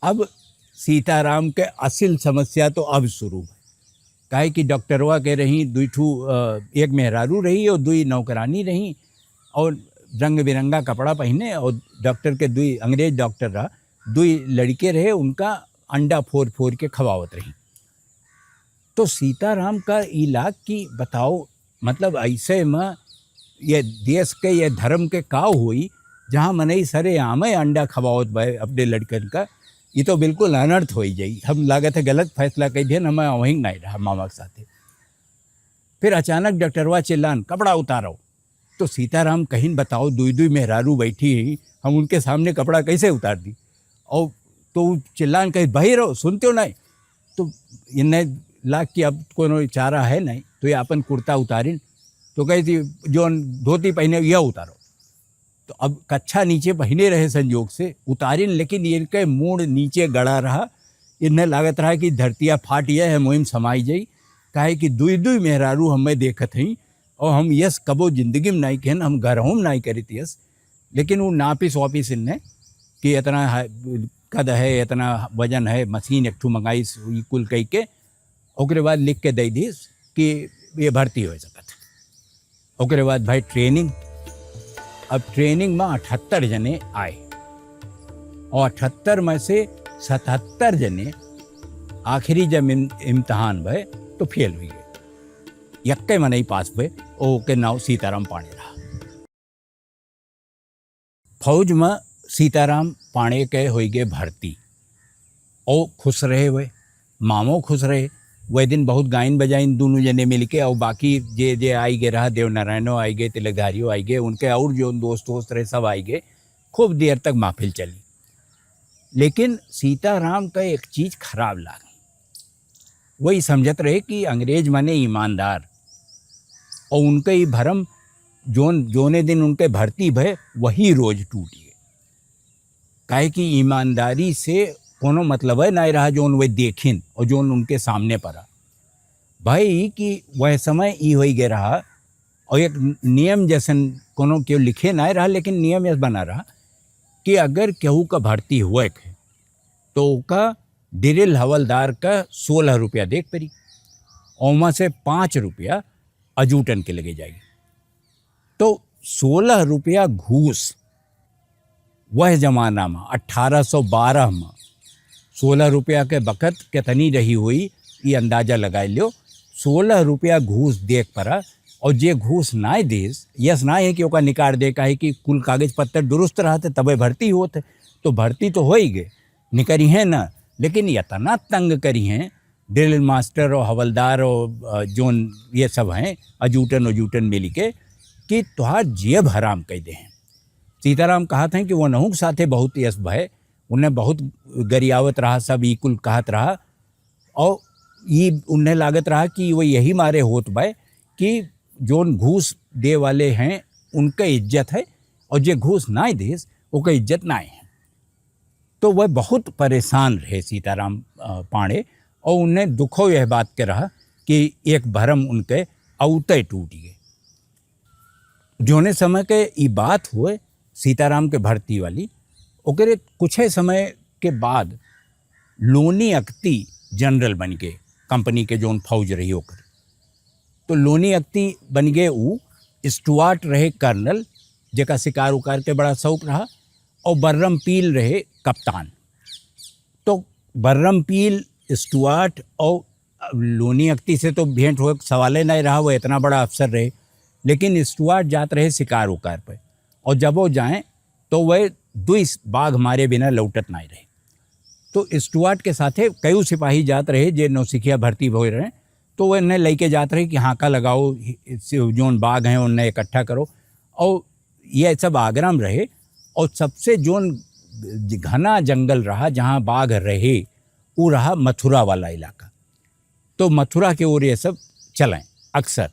अब सीताराम के असिल समस्या तो अब शुरू है, काहे कि डॉक्टरवा के रही दुई ठू, अ, एक मेहरारू रही और दुई नौकरानी रही और रंग बिरंगा कपड़ा पहने और डॉक्टर के दुई, अंग्रेज डॉक्टर रहा, दुई लड़के रहे, उनका अंडा फोर फोर के खवावत रही। तो सीताराम का ई लाग कि बताओ, मतलब ऐसे में ये देश के, ये धर्म के का होई, जहाँ मनई सरेआमे अंडा खवावत बा अपने लड़कन का, ये तो बिल्कुल अनर्थ होई जाई। हम लागत है गलत फैसला कइ दिहन, हम वहीं नहीं रहा मामा के साथे। फिर अचानक डॉक्टरवा चिल्लान, "कपड़ा उतारो।" तो सीताराम कहिन, "बताओ, दुई दुई मेहरारू बैठी ही, हम उनके सामने कपड़ा कैसे उतार दी?" और तो उ चिल्लान कहे, "बही रहो, सुनते हो नहीं?" तो इन्हें लाग कि अब कोनो चारा है नहीं, तो ये अपन कुर्ता उतारिन, तो कहे थी, "जो धोती पहने, यह उतारो।" तो अब कच्छा नीचे पहने रहे संजोग से, उतारिन, लेकिन इनके मूड़ नीचे गड़ा रहा। इन्हें लागत रहा कि धरतिया फाट यह है, मुहिम समाई जाई, काहे कि दुई दुई मेहरारू हमें देखत हई और हम यस कबो जिंदगी में नाई कहन, हम घरहूँ में नाई करित यस। लेकिन वो नापिस वापिस इन्हें कि इतना है, कद है, इतना वजन है, मशीन एक ठू मंगाइस, ई कुल कई के ओकरे बाद लिख के दे दीस कि ये भर्ती हो सकत है। ओकरे बाद भाई ट्रेनिंग। अब ट्रेनिंग में अठहत्तर जने आए और अठहत्तर में से सतहत्तर जने आखिरी जब इम-, इम्तिहान भए तो फेल हुई गए। यक्के मनई पास भए, ओके नाव सीताराम पांडे रहा। फौज में सीताराम पांडे के होई गए भर्ती। ओ खुश रहे हुए, मामो खुश रहे। वह दिन बहुत गाइन बजाइन दोनों जने मिलके, और बाकी जे जे आई गए रहा, देवनारायणो आई गए, तिलकधारियो आई गए, उनके और जो दोस्त वोस्त रहे सब आई गए। खूब देर तक महफिल चली। लेकिन सीताराम का एक चीज खराब लागी। वही समझत रहे कि अंग्रेज माने ईमानदार, और उनके ई भरम जोन, जोने दिन उनके भर्ती भए, वही रोज टूट गए। काहे कि ईमानदारी से कोनो मतलब है ना रहा, जोन वे देखिन और जोन उनके सामने पड़ा। भाई कि वह समय ई होई गए रहा, और एक नियम जैसन कोनो केहू लिखे ना रहा, लेकिन नियम यस बना रहा कि अगर केहू का भर्ती हुए के, तो ओका ड्रिल हवलदार का सोलह रुपया दे के पड़ी, ओमा से पाँच रुपया अजूटन के लगे जाई। तो सोलह रुपया घूस, वह जमाना में, अठारह सौ बारह में, सोलह रुपया के बखत कितनी रही हुई, ये अंदाजा लगाए लियो। सोलह रुपया घूस देख पड़ा, और जे घूस ना देस, यस ना है कि ओका निकाल दे, काहे कि कुल कागज पत्तर दुरुस्त रहते, तबे भर्ती होते, तो भर्ती तो हो ही गए, निकरी है ना, लेकिन इतना तंग करी हैं ड्रिल मास्टर और हवलदार और, अ, जोन ये सब हैं, अजूटन अजूटन मिल के, कि तुहार जेब हराम कर दे हैं। सीताराम कहत हैं कि वो नहुक साथे बहुत यस भय, उन्हें बहुत गरियावत रहा, सब ई कुल कहत रहा, और ई उन्हें लागत रहा कि वो यही मारे होत बा कि जोन घूस दे वाले हैं, उनका इज्जत है, और जे घूस नाय देस, ओकर इज्जत नाय है। तो वह बहुत परेशान रहे सीताराम, अ, पांड़े, और उन्हें दुखो यह बात के रहा कि एक भरम उनके अउते टूट गए। जोने समय के ई बात हुए सीताराम के भर्ती वाली, ओकरे कुछे समय के बाद लोनी अख्ती जनरल बन गए, कंपनी के जोन फौज रही ओकर। तो लोनी अख्ती बन गए ऊ, स्टुअर्ट रहे कर्नल, जेका शिकार उकार के बड़ा शौक रहा, और बर्रम पील रहे कप्तान। तो बर्रम पील, स्टुअर्ट और लोनी अख्ती से तो भेंट होए के सवाले नहीं रहा, वो इतना बड़ा अफसर रहे, लेकिन स्टुअर्ट जात रहे शिकार उकार पे, और जब वो जाएं तो वह दुई बाघ मारे बिना लौटत नहीं रहे। तो स्टुअर्ट के साथे कई सिपाही जात रहे जे नौसिखिया भर्ती भोए रहे, तो वह इन्हें लेके जात रहे कि हाँका लगाओ, जोन बाघ हैं उन्हें इकट्ठा करो, और यह सब आगरा में रहे। और सबसे जोन घना जंगल रहा जहाँ बाघ रहे, वो रहा मथुरा वाला इलाका। तो मथुरा के ओर ये सब चलें अक्सर,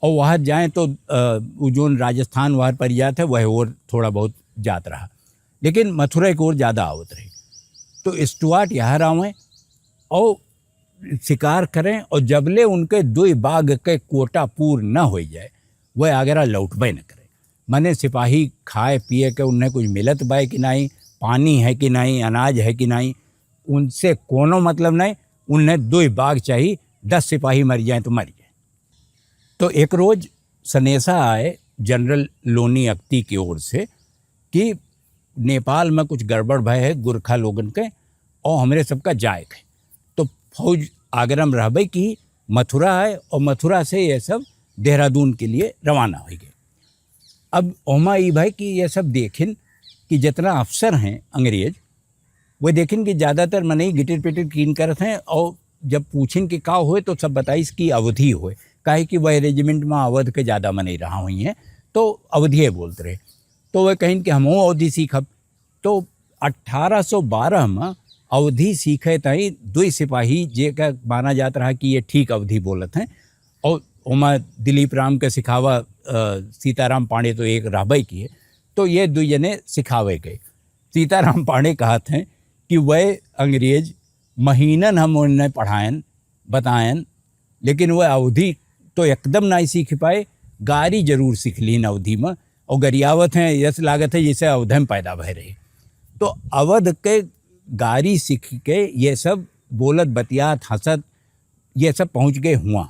और वहाँ जाएं तो, अ, वो जोन राजस्थान वहाँ पर जात है, वह ओर थोड़ा बहुत जात रहा, लेकिन मथुरा के ओर ज़्यादा आवत रहे। तो स्टुअर्ट यहाँ आवें और शिकार करें, और जबले उनके दुई बाघ के कोटा पूर न हो जाए, वह आगरा लौटबे न करें। माने सिपाही खाए पिए के उन्हें कुछ मिलत बाय कि नहीं, पानी है कि नहीं, अनाज है कि नहीं, उनसे कोनो मतलब नहीं। उन्हें दुई बाघ चाहिए, दस सिपाही मर जाएं तो मर जाएं। तो एक रोज सनेसा आए जनरल लोनी अख्ती की ओर से कि नेपाल में कुछ गड़बड़ भय है गुरखा लोगन के, और हमरे सबका जाए के। तो फौज आगरा में रहबे की मथुरा है, और मथुरा से ये सब देहरादून के लिए रवाना हो गए। अब ओमा ई भाई कि ये सब देखिन कि जितना अफसर हैं अंग्रेज, वो देखिन कि ज़्यादातर मनई गिटिर पिटिर कीन करत हैं, और जब पूछिन कि का होए तो सब बताइस कि अवधी होए, काहे कि वह रेजिमेंट में अवध के ज़्यादा मनई रहा हुई हैं, तो अवधिये बोलत रहे। तो वह कहिन कि हमहूँ अवधी सीखब। तो अठारह सौ बारह में अवधी सीखे ताई दुई सिपाही, जेका माना जात रहा कि ये ठीक अवधी बोलत हैं, और ओमा दिलीप राम के सिखावा, अ, सीताराम पांडे तो एक रहबे किए, तो ये दुई जने सिखावे गए। सीताराम पांडे कहत हैं कि वह अंग्रेज महीनन हम उन्हें पढ़ायन, बतायन, लेकिन वह अवधी तो एकदम नाई सीख पाए, गारी जरूर सीख लीन अवधी में, और गरियावत हैं, यस लागत है जैसे अवध में पैदा भय रहे। तो अवध के गारी सीख के ये सब बोलत, बतियात, हंसत, ये सब पहुँच गए हुआ।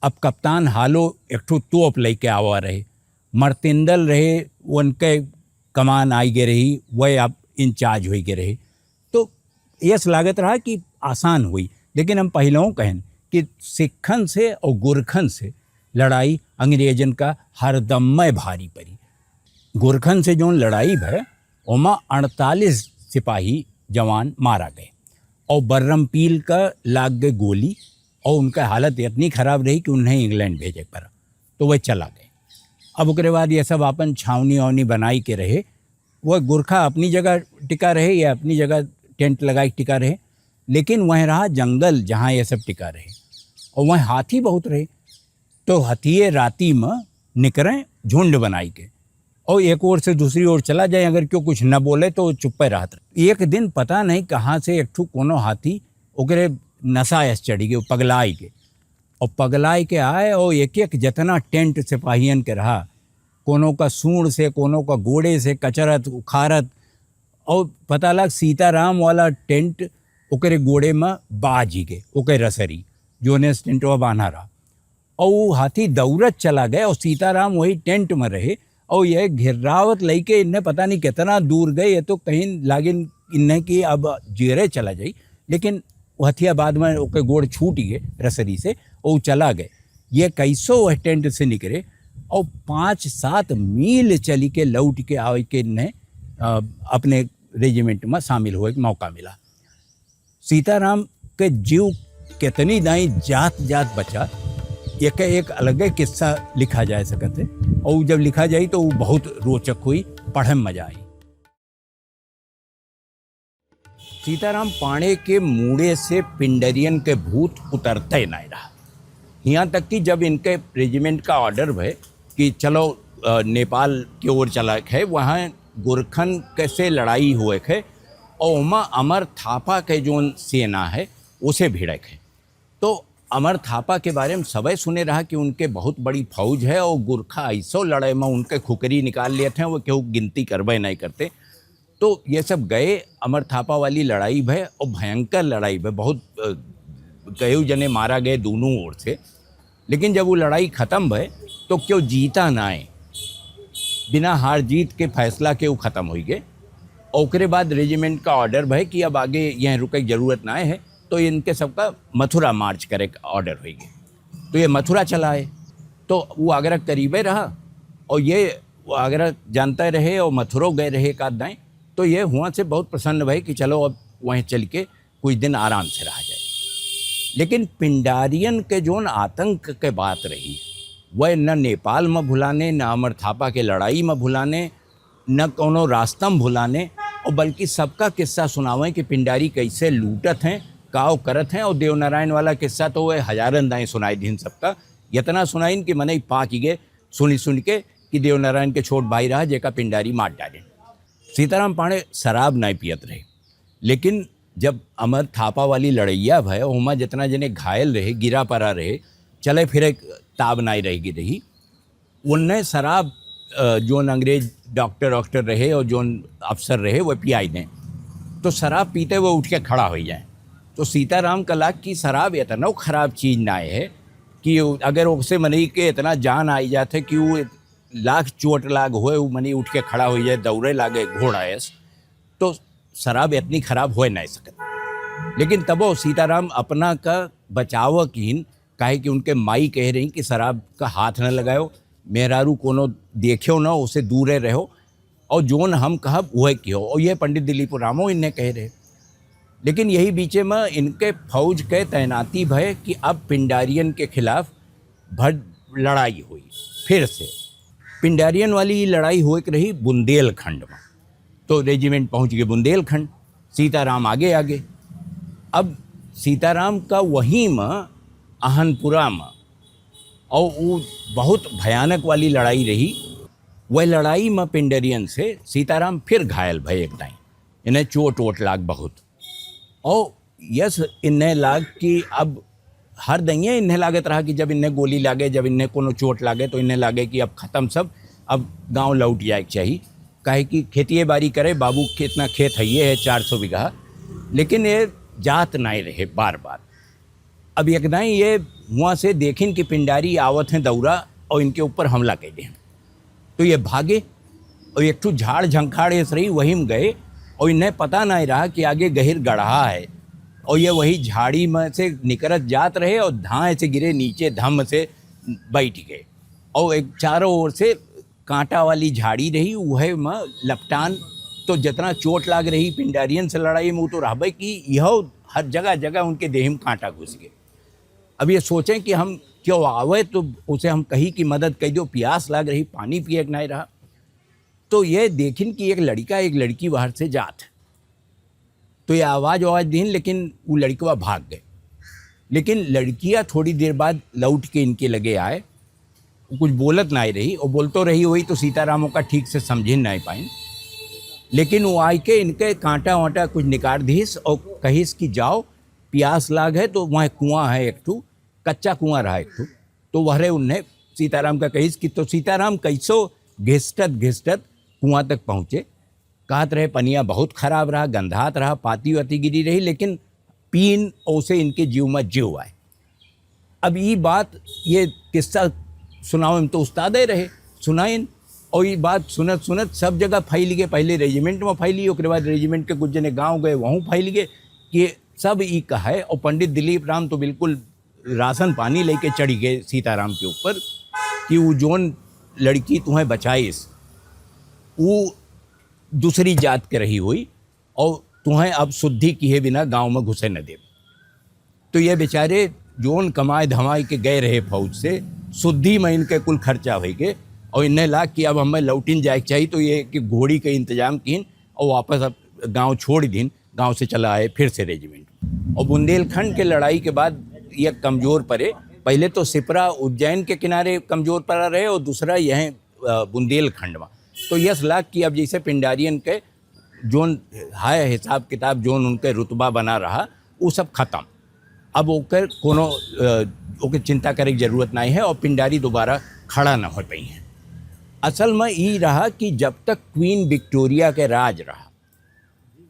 अब कप्तान हालो एक ठो तोप लेके आवा रहे, मर्तिंदल रहे, उनके कमान आई गए रही, वह अब इंचार्ज होई गए रहे। तो यस लागत रहा कि आसान हुई, लेकिन हम पहिलहूँ कहन कि सिखन से और गुरखन से लड़ाई अंग्रेजन का हरदम्मय भारी पड़ी। गुरखन से जोन लड़ाई भय, ओमा अड़तालीस सिपाही जवान मारा गए, और बर्रम पील का लाग गए गोली, और उनका हालत इतनी खराब रही कि उन्हें इंग्लैंड भेजे के पड़ा, तो वह चला गए। अब ओकरे बाद ये सब आपन छावनी वावनी बनाई के रहे, वह गुरखा अपनी जगह टिका रहे या अपनी जगह टेंट लगाई के टिका रहे, लेकिन वह रहा जंगल जहाँ ये सब टिका रहे, और वह हाथी बहुत रहे। तो हथिये राती में निकरें झुंड बनाई के, और एक ओर से दूसरी ओर चला जाए, अगर क्यों कुछ न बोले तो चुप्पे रहत रहे। एक दिन पता नहीं कहाँ से एक ठो कोनो हाथी ओकरे नसा अस चढ़ी गए, पगलाई के, और पगलाई के आए और एक एक जितना टेंट सिपाहियन के रहा, कोनो का सूंड़ से, कोनो का गोड़े से कचरत उखारत, और पता लग सीताराम वाला टेंट ओकरे गोड़े में बाज ही गए, ओकरे रसरी, जोने से टेंटवा बांधा रहा। और वो हाथी दौड़त चला गए और सीताराम वही टेंट में रहे। और ये घिर्रावत लइके इन्हें पता नहीं कितना दूर गए, ये तो कहीं लागिन इन्हें कि अब जेरे चला जाई, लेकिन वो हथिया बाद में ओके गोड़ छूट गए रसरी से, वो चला गए। ये कैसो वह टेंट से निकले और पाँच सात मील चली के लौट के आवे के इन्हें, अ, अपने रेजिमेंट में शामिल होए के मौका मिला। सीताराम के जीव कितनी दाई जात जात बचा, एके एक अलगे किस्सा लिखा जाए सकत है, और जब लिखा जाई तो वो बहुत रोचक हुई, पढ़े में मजा आई। सीताराम पांड़े के मूड़े से पिंडरियन के भूत उतरते नाय रहा। यहाँ तक कि जब इनके रेजिमेंट का ऑर्डर भय कि चलो, अ, नेपाल के ओर चला के है, वहाँ गोरखन के से लड़ाई हुए के, और ओमा अमर थापा के जोन सेना है, उसे भिड़े के। तो अमर थापा के बारे में सबे सुने रहा कि उनके बहुत बड़ी फौज है और गोरखा ऐसो लड़ाई में उनके खुकरी निकाल लेते हैं, वो केहू गिनती करबे नहीं करते। तो ये सब गए, अमर थापा वाली लड़ाई भय और भयंकर लड़ाई भय, बहुत, अ, कई जने मारा गए दोनों ओर से। लेकिन जब वो लड़ाई खत्म भय तो क्यों जीता ना आए, बिना हार जीत के फैसला के वो खत्म हो गए। और ओकरे बाद रेजिमेंट का ऑर्डर भय कि अब आगे यहाँ रुके के जरूरत ना है, तो इनके सबका मथुरा मार्च करे के ऑर्डर हो गए। तो ये मथुरा चला आए, तो वो आगरा करीबे रहा, और ये वो आगरा जानते रहे और मथुरो गए रहे एक आध दाएं। तो ये हुआ से बहुत प्रसन्न भय कि चलो अब वहीं चल के कुछ दिन आराम से रहा जाए। लेकिन पिंडारियन के जोन आतंक के बात रही, वह न नेपाल में भुलाने, न अमर थापा के लड़ाई में भुलाने, न कोनो रास्ता में भुलाने, और बल्कि सबका किस्सा सुनावें कि पिंडारी कैसे लूटत हैं, काव करत हैं। और देवनारायण वाला किस्सा तो वह हजारन दाएं सुनाई दिन सबका, इतना सुनाइन कि मनई पाक गए सुनी सुन के कि देवनारायण के छोट भाई रहा, जेका पिंडारी मार डाले। सीताराम पांड़े शराब नहीं पियत रहे, लेकिन जब अमर थापा वाली लड़ैया भय, ओमा जितना जने घायल रहे, गिरा परा रहे, चले फिरे ताब नाई रह गई रही, उनने शराब, अ, जोन अंग्रेज डॉक्टर, डॉक्टर रहे और जोन अफसर रहे, वो पियाई दें। तो शराब पीते वो उठ के खड़ा हो जाए। तो सीताराम का लाग कि शराब इतना खराब चीज ना है कि अगर ओसे मनई के इतना जान आई जात है कि वो लाख चोट लाग होए, वो मनई उठ के खड़ा हो जाए, दौड़े लागे घोड़ा ऐस, तो शराब इतनी खराब होए नहीं सकत। लेकिन तबो सीताराम अपना का बचाव कीन, काहे कि उनके माई कह रही कि शराब का हाथ न लगायो, मेहरारू कोनो देखियो ना, उसे दूरे रहो, और जोन हम कहब वह कियो। और ये पंडित दिलीप रामो इन्हें कह रहे। लेकिन यही बीचे में इनके फौज के तैनाती भय कि अब पिंडारियन के खिलाफ भर लड़ाई हुई। फिर से पिंडारियन वाली लड़ाई हुए के रही बुंदेलखंड में। तो रेजिमेंट पहुंच गए बुंदेलखंड, सीताराम आगे आगे। अब सीताराम का वहीं में अहनपुरा में, और वो बहुत भयानक वाली लड़ाई रही। वह लड़ाई में पिंडरियन से सीताराम फिर घायल भय एक दाई, इन्हें चोट वोट लाग बहुत। और यस इन्हें लाग कि अब हर दइये इन्हें लागत रहा कि जब इन्हें गोली लागे, जब इन्हें कोनो चोट लागे, तो इन्हें लागे कि अब खत्म सब, अब गांव लौट जाए के चाहिए। काहे कि खेतिए बाड़ी करे, बाबू के इतना खेत है, ये है चार सौ बीघा, लेकिन ये जात नाई रहे बार बार। अब एक दाई ये हुआ से देखिन कि पिंडारी आवत हैं दौरा और इनके ऊपर हमला कर दें। तो ये भागे और एक ठो झाड़ झंखाड़ ऐस रही, वही में गए और इन्हें पता नहीं रहा कि आगे गहिर गढ़ा है। और ये वही झाड़ी में से निकरत जात रहे और धाए से गिरे नीचे, धम से बैठ गए। और एक चारों ओर से कांटा वाली झाड़ी रही, वह में लपटान। तो जितना चोट लाग रही पिंडारियन से लड़ाई में, वो तो रहबे कि यह हर जगह जगह उनके देह में कांटा घुस गए। अब ये सोचें कि हम क्यों आवे, तो उसे हम कही कि मदद कर दो, प्यास लाग रही, पानी पिए के नहीं रहा। तो ये देखिन कि एक लड़का, एक लड़की बाहर से जात है। तो ये आवाज, आवाज दीन, लेकिन वो लड़कवा भाग गए। लेकिन लड़किया थोड़ी देर बाद लौट के इनके लगे आए। वो कुछ बोलत नहीं रही, और बोलतो रही हुई तो सीताराम ओका ठीक से समझिन नहीं पाइन। लेकिन वो आए के इनके कांटा वांटा कुछ निकाल दीस और कहिस कि जाओ, प्यास लाग है तो वहाँ कुआं है एक ठो, कच्चा कुआं रहा एक ठो, तो वहरे उन्हें सीताराम का कहिस कि, तो सीताराम कैसो घिसटत घिसटत कुआं तक पहुँचे। कहत रहे पनिया बहुत खराब रहा, गंधात रहा, पाती वाती गिरी रही, लेकिन पीन ओसे इनके जीव में जीव आए। अब ई बात, ये किस्सा सुनावे में तो उस्तादे रहे, सुनाइन। और ई बात सुनत सुनत सब जगह फैल गए, पहले रेजिमेंट में फैली, ओकरे बाद रेजिमेंट के कुछ जने गांव गए, वहूँ फैल गए कि सब ई कहे। और पंडित दिलीप राम तो बिल्कुल राशन पानी लेके चढ़ गए सीताराम के ऊपर कि वो जोन लड़की तुम्हें बचाइस, वो दूसरी जात के रही हुई और तुम्हें अब शुद्धि किए बिना गांव में घुसे न देब। तो ये बेचारे जोन कमाए धमाए के गए रहे फौज से, शुद्धि में इनके कुल खर्चा होइ गए। और इन्हें लाग कि अब हमें लौटिन जाए के चाहिए, तो ये कि घोड़ी के इंतजाम किन और वापस अब गांव छोड़ दिन, गांव से चला आए फिर से रेजिमेंट। और बुंदेलखंड के लड़ाई के बाद ये कमजोर पड़े। पहले तो सिपरा उज्जैन के किनारे कमजोर पड़ा रहे और दूसरा यह, अ, बुंदेलखंड में। तो यस लाग कि अब जैसे पिंडारियन के जोन है हिसाब किताब, जोन उनके रुतबा बना रहा, वो सब खत्म। अब ओकर कोनो, अ, ओके चिंता करे के जरूरत नहीं है और पिंडारी दोबारा खड़ा न हो पाई हैं। असल में ई रहा कि जब तक क्वीन विक्टोरिया के राज रहा,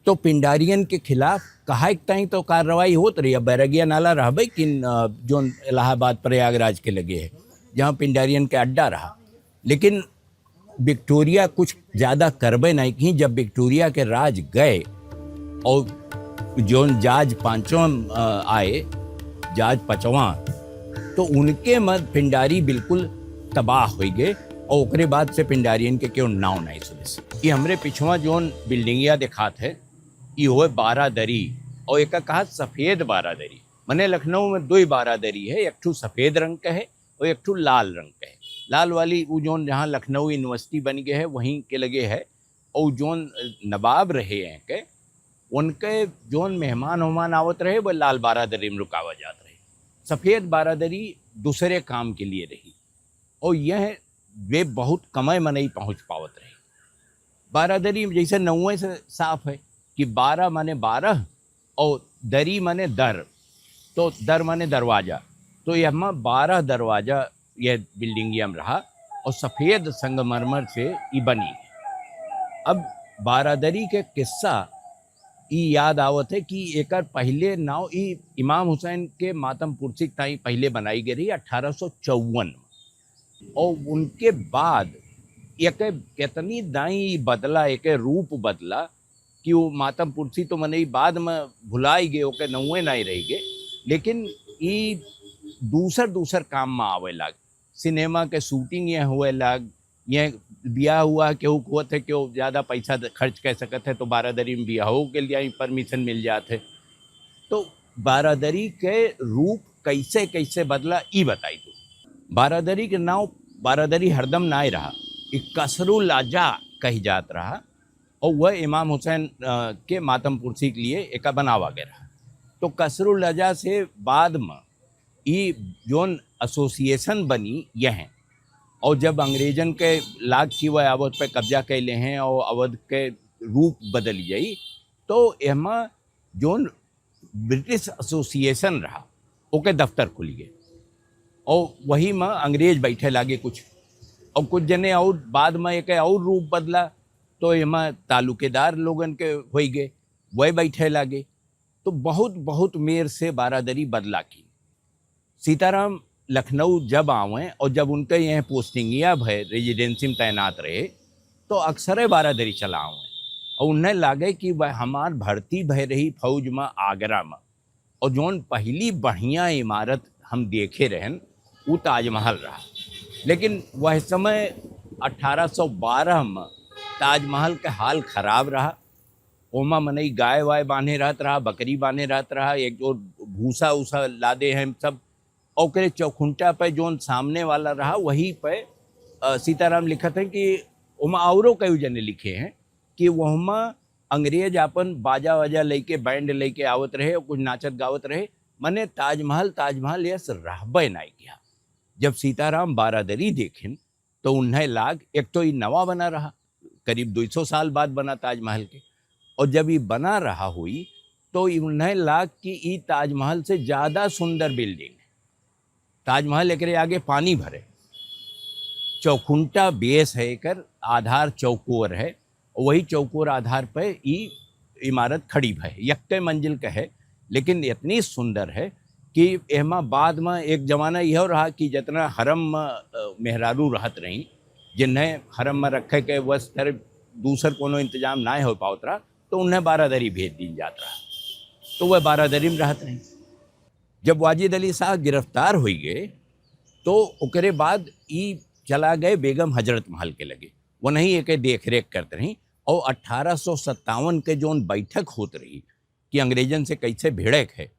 तो पिंडारियन के खिलाफ कहा एक ताई तो कार्रवाई होत रही। अब बैरगिया नाला रहबे कि, अ, जोन इलाहाबाद प्रयागराज के लगे है, जहाँ पिंडारियन के अड्डा रहा, लेकिन विक्टोरिया कुछ ज्यादा करबे नहीं की। जब विक्टोरिया के राज गए और जोन जाज पांचवा, अ, आए, जाज पचवा, तो उनके मद पिंडारी बिल्कुल तबाह हो गए और ओकरे बाद से पिंडारियन के केहू नाव नहीं सुने से। ये हमरे पिछवा जोन बिल्डिंगिया दिखात है, ये होए बारादरी और एका कहा सफेद बारादरी। मने लखनऊ में दो ही बारादरी है, एक ठू सफेद रंग का है और एक ठू लाल रंग का है। लाल वाली वो जोन जहाँ लखनऊ यूनिवर्सिटी बन गए है वहीं के लगे है। और जोन नवाब रहे हैं के, उनके जोन मेहमान ओहमान आवत रहे वो लाल बारादरी में रुकावा जात रहे। सफेद बारादरी दूसरे काम के लिए रही और यह वे बहुत कमय मनई पहुँच पावत रहे। बारादरी में जैसे नौवे से साफ है कि बारह माने बारह और दरी माने दर, तो दर माने दरवाजा। तो ये हम बारह दरवाजा ये बिल्डिंगिया में रहा और सफेद संगमरमर से ई बनी। अब बारादरी के किस्सा ई याद आवत है कि एकर पहले नाव ई इमाम हुसैन के मातम पुरसी ताई पहले बनाई गई रही अठारह सौ चौवन में। और उनके बाद एक कितनी दाई बदला, एक रूप बदला कि वो मातम पुरसी तो मनई बाद में भुलाई गए, ओके नौवे नहीं रह गए, लेकिन ई दूसर दूसर काम में आवे लाग। सिनेमा के शूटिंग ये हुए लाग, ये बियाह हुआ, केहू होत है, केहू ज्यादा पैसा द-, खर्च कर सकत है, तो बारादरी में बियाहो के लिए परमिशन मिल जात है। तो बारादरी के रूप कैसे कैसे बदला, ई बताई तू। बारादरी के नाव बारादरी हरदम नाय रहा, ई कसरुल अजा कही जात रहा, और वह इमाम हुसैन, अ, के मातम पुरसी के लिए एका बनावा गया रहा। तो कसरुल अजा से बाद में ई जोन एसोसिएशन बनी यह है, और जब अंग्रेजन के लाग की वह अवध पे कब्जा कैले हैं और अवध के रूप बदल गई, तो एमा जोन ब्रिटिश एसोसिएशन रहा, ओके दफ्तर खुल गए और वही में अंग्रेज बैठे लागे कुछ, और कुछ जने और बाद में एक और रूप बदला, तो एमा तालुकेदार लोगन के होई गए, वह बैठे लागे। तो बहुत, बहुत मेर से बारादरी बदला की। सीताराम लखनऊ जब आवें और जब उनके यहाँ पोस्टिंगिया भय, रेजिडेंसी में तैनात रहे, तो अक्सरे बारादरी चला आवें और उन्हें लागे कि वह हमार भर्ती भय रही फौज में आगरा में, और जौन पहली बढ़िया इमारत हम देखे रहन, वो ताजमहल रहा। लेकिन वह समय अठारह सौ बारह में ताजमहल का हाल खराब रहा। ओमा मनई गाय वाय बांधे रहत रहा, बकरी बांधे रहत रहा, एक जो भूसा उसा लादे हैं सब, ओकरे चौखुंटा पे जोन सामने वाला रहा, वही पे, अ, सीताराम लिखत हैं कि ओमा औरो कई जने लिखे हैं कि वहमा अंग्रेज आपन बाजा वाजा लेके, बैंड लेके आवत रहे और कुछ नाचत गावत रहे, मने ताजमहल, ताजमहल यस रहबे नाय किया। जब सीताराम बारादरी देखिन, तो उन्हें लाग, एक तो ई नवा बना रहा, करीब दो सौ साल बाद बना ताजमहल के, और जब ई बना रहा हुई, तो ई उन्हें लाग कि ई ताजमहल से ज्यादा सुंदर बिल्डिंग है। ताजमहल एकरे आगे पानी भरे, चौखुंटा बेस है एकर, आधार चौकोर है, वही चौकोर आधार पे ई इमारत खड़ी है, यक्के मंजिल का है, लेकिन इतनी सुंदर है कि एहमा बाद में एक जमाना यह रहा कि जितना हरम में, अ, मेहरारू रहत रही, जिन्हें हरम में रखे के वस्त्र दूसर कोनो इंतजाम ना हो पावत रहा, तो उन्हें बारादरी भेज दीन जात रहा, तो वह बारादरी में रहत रही। जब वाजिद अली शाह गिरफ्तार हुई गए, तो ओकरे बाद ई चला गए बेगम हजरत महल के लगे, वो नहीं एक देख रेख करते रही। और अठारह सौ सत्तावन के जोन बैठक होत रही कि अंग्रेजन से कैसे भिड़क है,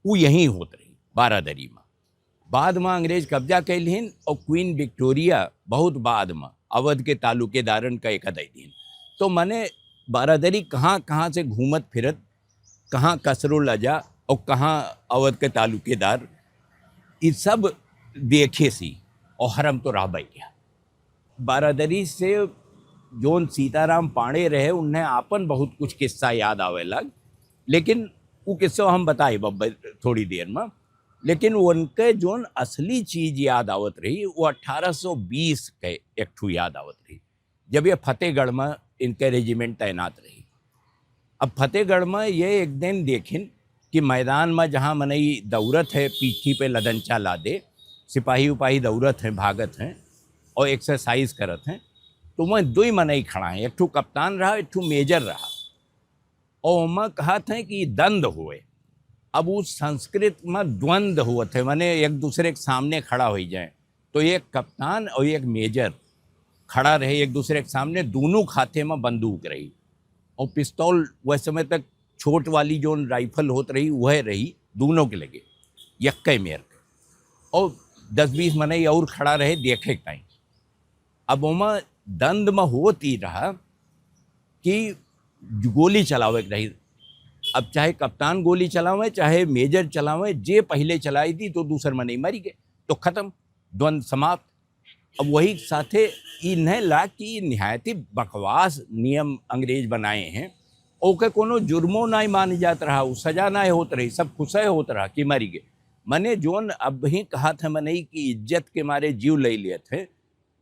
वो यहीं होत रही। बारादरी मा। बाद मा अंग्रेज कब्जा कइ लिहिन और क्वीन विक्टोरिया बहुत बाद मा अवध के तालुकेदारन का एका दइ दिहिन। तो मने बारादरी कहाँ, कहाँ से घूमत फिरत, कहाँ कसरो लजा और कहाँ अवध के तालुकेदार, ई सब देखे सी और हरम तो रहबइ गया। बारादरी से जौन सीताराम पांड़े रहे, उन्हें आपन बहुत कुछ किस्सा याद आवे लाग, लेकिन उ किस्सा हम बताइब अब थोड़ी देर मा। लेकिन उनके जौन असली चीज याद आवत रही, वो अठारह सौ बीस के एक ठू याद आवत रही, जब ये फतेहगढ़ मा इनके रेजिमेंट तैनात रही। अब फतेहगढ़ मा ये एक दिन देखिन कि मैदान मा जहाँ मनई दौड़त है, पीठी पे लदंचा लादे, सिपाही उपाही दौड़त हैं, भागत हैं और एक्सरसाइज करत हैं, तो वह दुई मनई खड़ा हैं, एक ठू कप्तान रहा, एक ठू मेजर रहा। और ओमा कहत हैं कि दंद हुए। अब उस संस्कृत में द्वंद हुआ थे, माने एक दूसरे के सामने खड़ा हो जाए। तो एक कप्तान और एक मेजर खड़ा रहे एक दूसरे के सामने, दोनों के हाथे में बंदूक रही और पिस्तौल वह समय तक छोट वाली जौन राइफल होत रही, वह रही दोनों के लगे, यक्के मेर के। और दस बीस मनई और खड़ा रहे देखे के ताई। अब ओमा दंद में होत ई रहा कि गोली चलावे के रही। अब चाहे कप्तान गोली चलावे, चाहे मेजर चलावे, जे पहिले चलाई दी तो दूसर मनई मरी गए, तो खत्म, द्वंद समाप्त। अब वही साथे ई नहीं ला कि निहायती बकवास नियम अंग्रेज बनाए हैं, ओके कोनो जुर्मो नाहीं मान जात रहा, उ सजा नाहीं होत रही, सब खुशे होत रहा कि मरी गए। मने जौन अब ही कहा था मनई कि इज्जत के मारे जीव ले लियत है,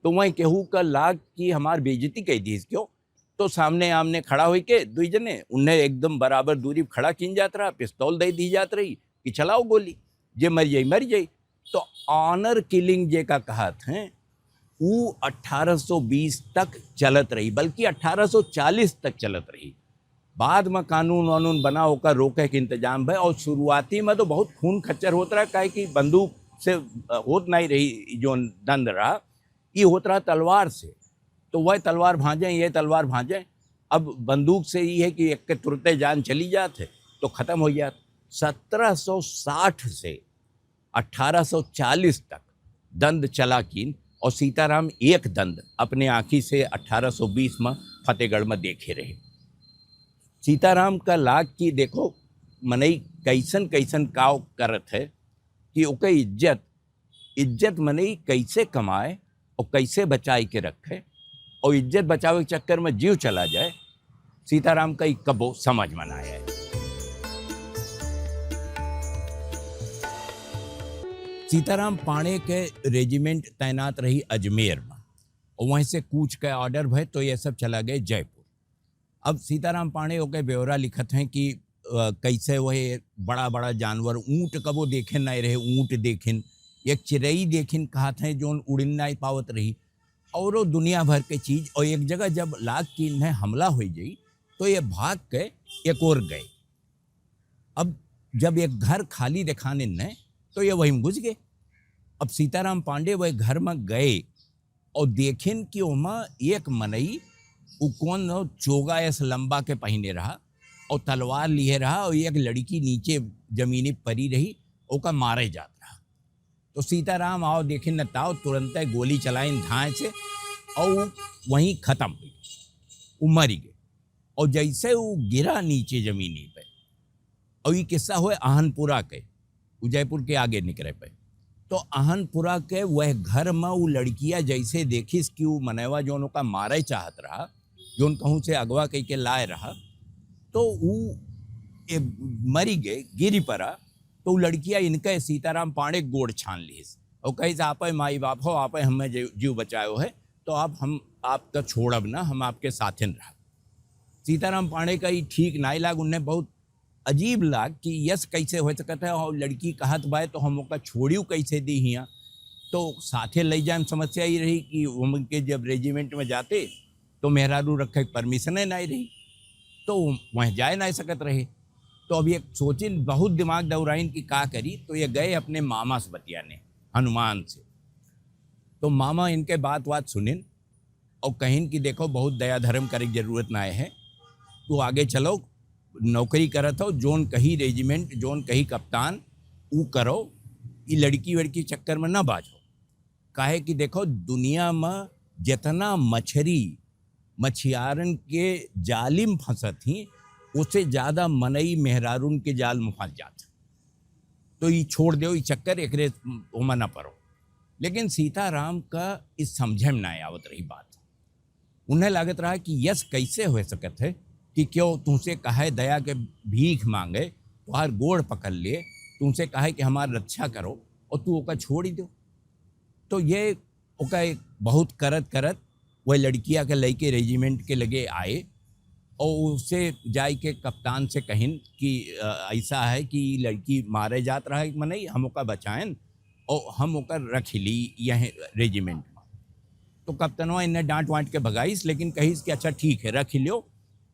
तो वहीं केहू का लाग कि हमार बेइज्जती कह दीस क्यों, तो सामने आमने खड़ा होई के दुई जने उन्हें एकदम बराबर दूरी पे खड़ा कीन जात रहा, पिस्तौल दे दी जात रही कि चलाओ गोली, जे मर जाई मर जाई। तो ऑनर किलिंग जे का कहत हैं, ऊ अठारह सौ बीस तक चलत रही, बल्कि अठारह सौ चालीस तक चलत रही। बाद में कानून वानून बना, ओकर रोके के इंतजाम भय। और शुरुआती में तो बहुत खून खच्चर होत रहा, काहे कि बंदूक से, अ, होत नहीं रही, जो दंद रहा, ई होत रहा तलवार से। तो वह तलवार भांजे, ये तलवार भांजे। अब बंदूक से ई है कि एक के तुरते जान चली जात है, तो खत्म हो जात। सत्रह सौ साठ से अठारह सौ चालीस तक दंद चला कीन और सीताराम एक दंद अपने आँखी से अठारह सौ बीस में फतेहगढ़ में देखे रहे। सीताराम का लाग कि देखो, मनई कैसन कैसन काव करत है कि ओके इज्जत, इज्जत मनई कैसे कमाए और कैसे बचाए के रखे, और इज्जत बचावे के चक्कर में जीव चला जाए, सीताराम का ई कबो समझ में ना आए। सीताराम पांड़े के रेजिमेंट तैनात रही अजमेर में, और वहीं से कूच के ऑर्डर भय, तो ये सब चला गए जयपुर। अब सीताराम पांड़े ओके ब्यौरा लिखत हैं कि, अ, कैसे वह बड़ा बड़ा जानवर, ऊंट कबो देखे नहीं रहे, ऊंट देखिन, एक चिरई देखिन कहत हैं, जोन उड़िन नहीं पावत रही, औरो दुनिया भर के चीज। और एक जगह जब लाग कि इन्हें हमला हो जाई, तो ये भाग के एक ओर गए। अब जब एक घर खाली देखाने न, तो ये वहीं में घुस गए। अब सीताराम पांडे वह घर में गए और देखिन कि ओमा एक मनई, उ कौन चोगा ऐस लंबा के पहिने रहा और तलवार लिए रहा और एक लड़की नीचे जमीनी परी रही, ओका मारे जात रहा। तो सीताराम आओ देखिन न ताओ, तुरंत गोली चलाइन धाए से और उ वहीं खत्म हुई, उ मरी गए। और जैसे उ गिरा नीचे जमीनी पे, और ये किस्सा हुए अहनपुरा के, उदयपुर के आगे निकरे पे। तो अहनपुरा के वह घर में उ लड़किया जैसे देखिस कि उ मनवा जोन ओका मारे चाहत रहा, जोन कहूँ से अगवा कह के लाए रहा, तो उ ए, मरी गए, गिरी पड़ा। तो उ लड़किया इनके सीताराम पांड़े गोड़ छान लिस और कहिस, "आपे माई बाप हो, आपे हमें जे-, जीव बचायो है, तो आप हम आपका छोड़ब ना, हम आपके साथिन रहब।" सीताराम पांड़े का ई ठीक नाई लाग, उन्हें बहुत अजीब लाग कि यस कैसे हो सकत है, और लड़की कहत बाय तो हम ओका छोड़ियो कैसे दी हियाँ। तो साथे ले जाए में समस्या ही रही कि उनके जब रेजिमेंट में जाते तो मेहरारू रखे के परमिशने नहीं रही, तो वह जाए नहीं सकत रहे। तो अब ये सोचिन, बहुत दिमाग दौड़ाइन कि का करी, तो ये गए अपने मामा से बतियाने, हनुमान से। तो मामा इनके बात बात सुनिन और कहिन कि देखो, बहुत दया धर्म करे के जरूरत ना है, तू आगे चलो, नौकरी करत हो, जोन कही रेजिमेंट, जोन कही कप्तान, ऊ करो, ई लड़की वड़की चक्कर में ना बाझो। काहे कि देखो, दुनिया में जितना मछरी मछियारन के जालिम फंसत ही, उससे ज्यादा मनई मेहरारून के जाल में फंस जात। तो ई छोड़ देओ, ई चक्कर, एकरे ओमा ना पड़ो। लेकिन सीताराम का इस समझे में ना आवत रही बात। उन्हें लागत रहा कि यस कैसे हो सकत है कि क्यों तुमसे कहे दया के भीख मांगे, तुहार गोड़ पकड़ ले, तुमसे कहे कि हमार रक्षा करो और तू ओका छोड़ ही दो। तो ये ओका एक बहुत करत करत वह लड़किया के लइके रेजिमेंट के लगे आए और उसे जाए के कप्तान से कहिन कि, "अ, ऐसा है कि लड़की मारे जात रहा एक मनई, हम ओका बचाएन और हम ओकर रख ली यह रेजिमेंट में।" तो कप्तनवा इन्हें डांट वांट के भगाइस, लेकिन कहिस कि, "अच्छा ठीक है, रख लियो,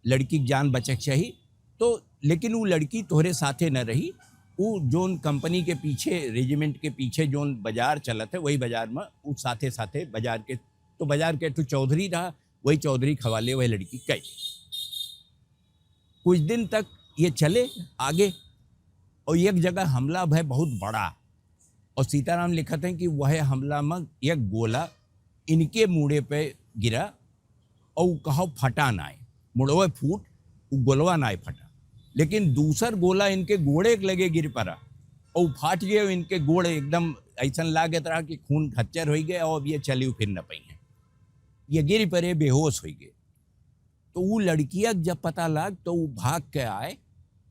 लड़की के जान बचे के चाही।" तो लेकिन वो लड़की तोहरे साथे न रही, वो जोन कंपनी के पीछे, रेजिमेंट के पीछे जोन बाजार चलत है, वही बाजार में वो साथे साथे बाजार के, तो बाजार के एक ठो चौधरी रहा, वही चौधरी के हवाले वह लड़की कई। कुछ दिन तक ये चले आगे, और एक जगह हमला भय बहुत बड़ा, और सीताराम लिखत हैं कि वह हमला में एक गोला इनके मूड़े पे गिरा, और कहो फटा नाय, मुड़वे फूट, उ गोलवा नाय फटा, लेकिन दूसर गोला इनके गोड़े के लगे गिर पड़ा, और फाट गए, इनके गोड़ एकदम ऐसन लागत रहा कि खून खच्चर हो गए, और अब ये चली फिर न पाई हैं, ये गिर पड़े, बेहोश हो गए। तो उ लड़किया के जब पता लाग, तो उ भाग के आए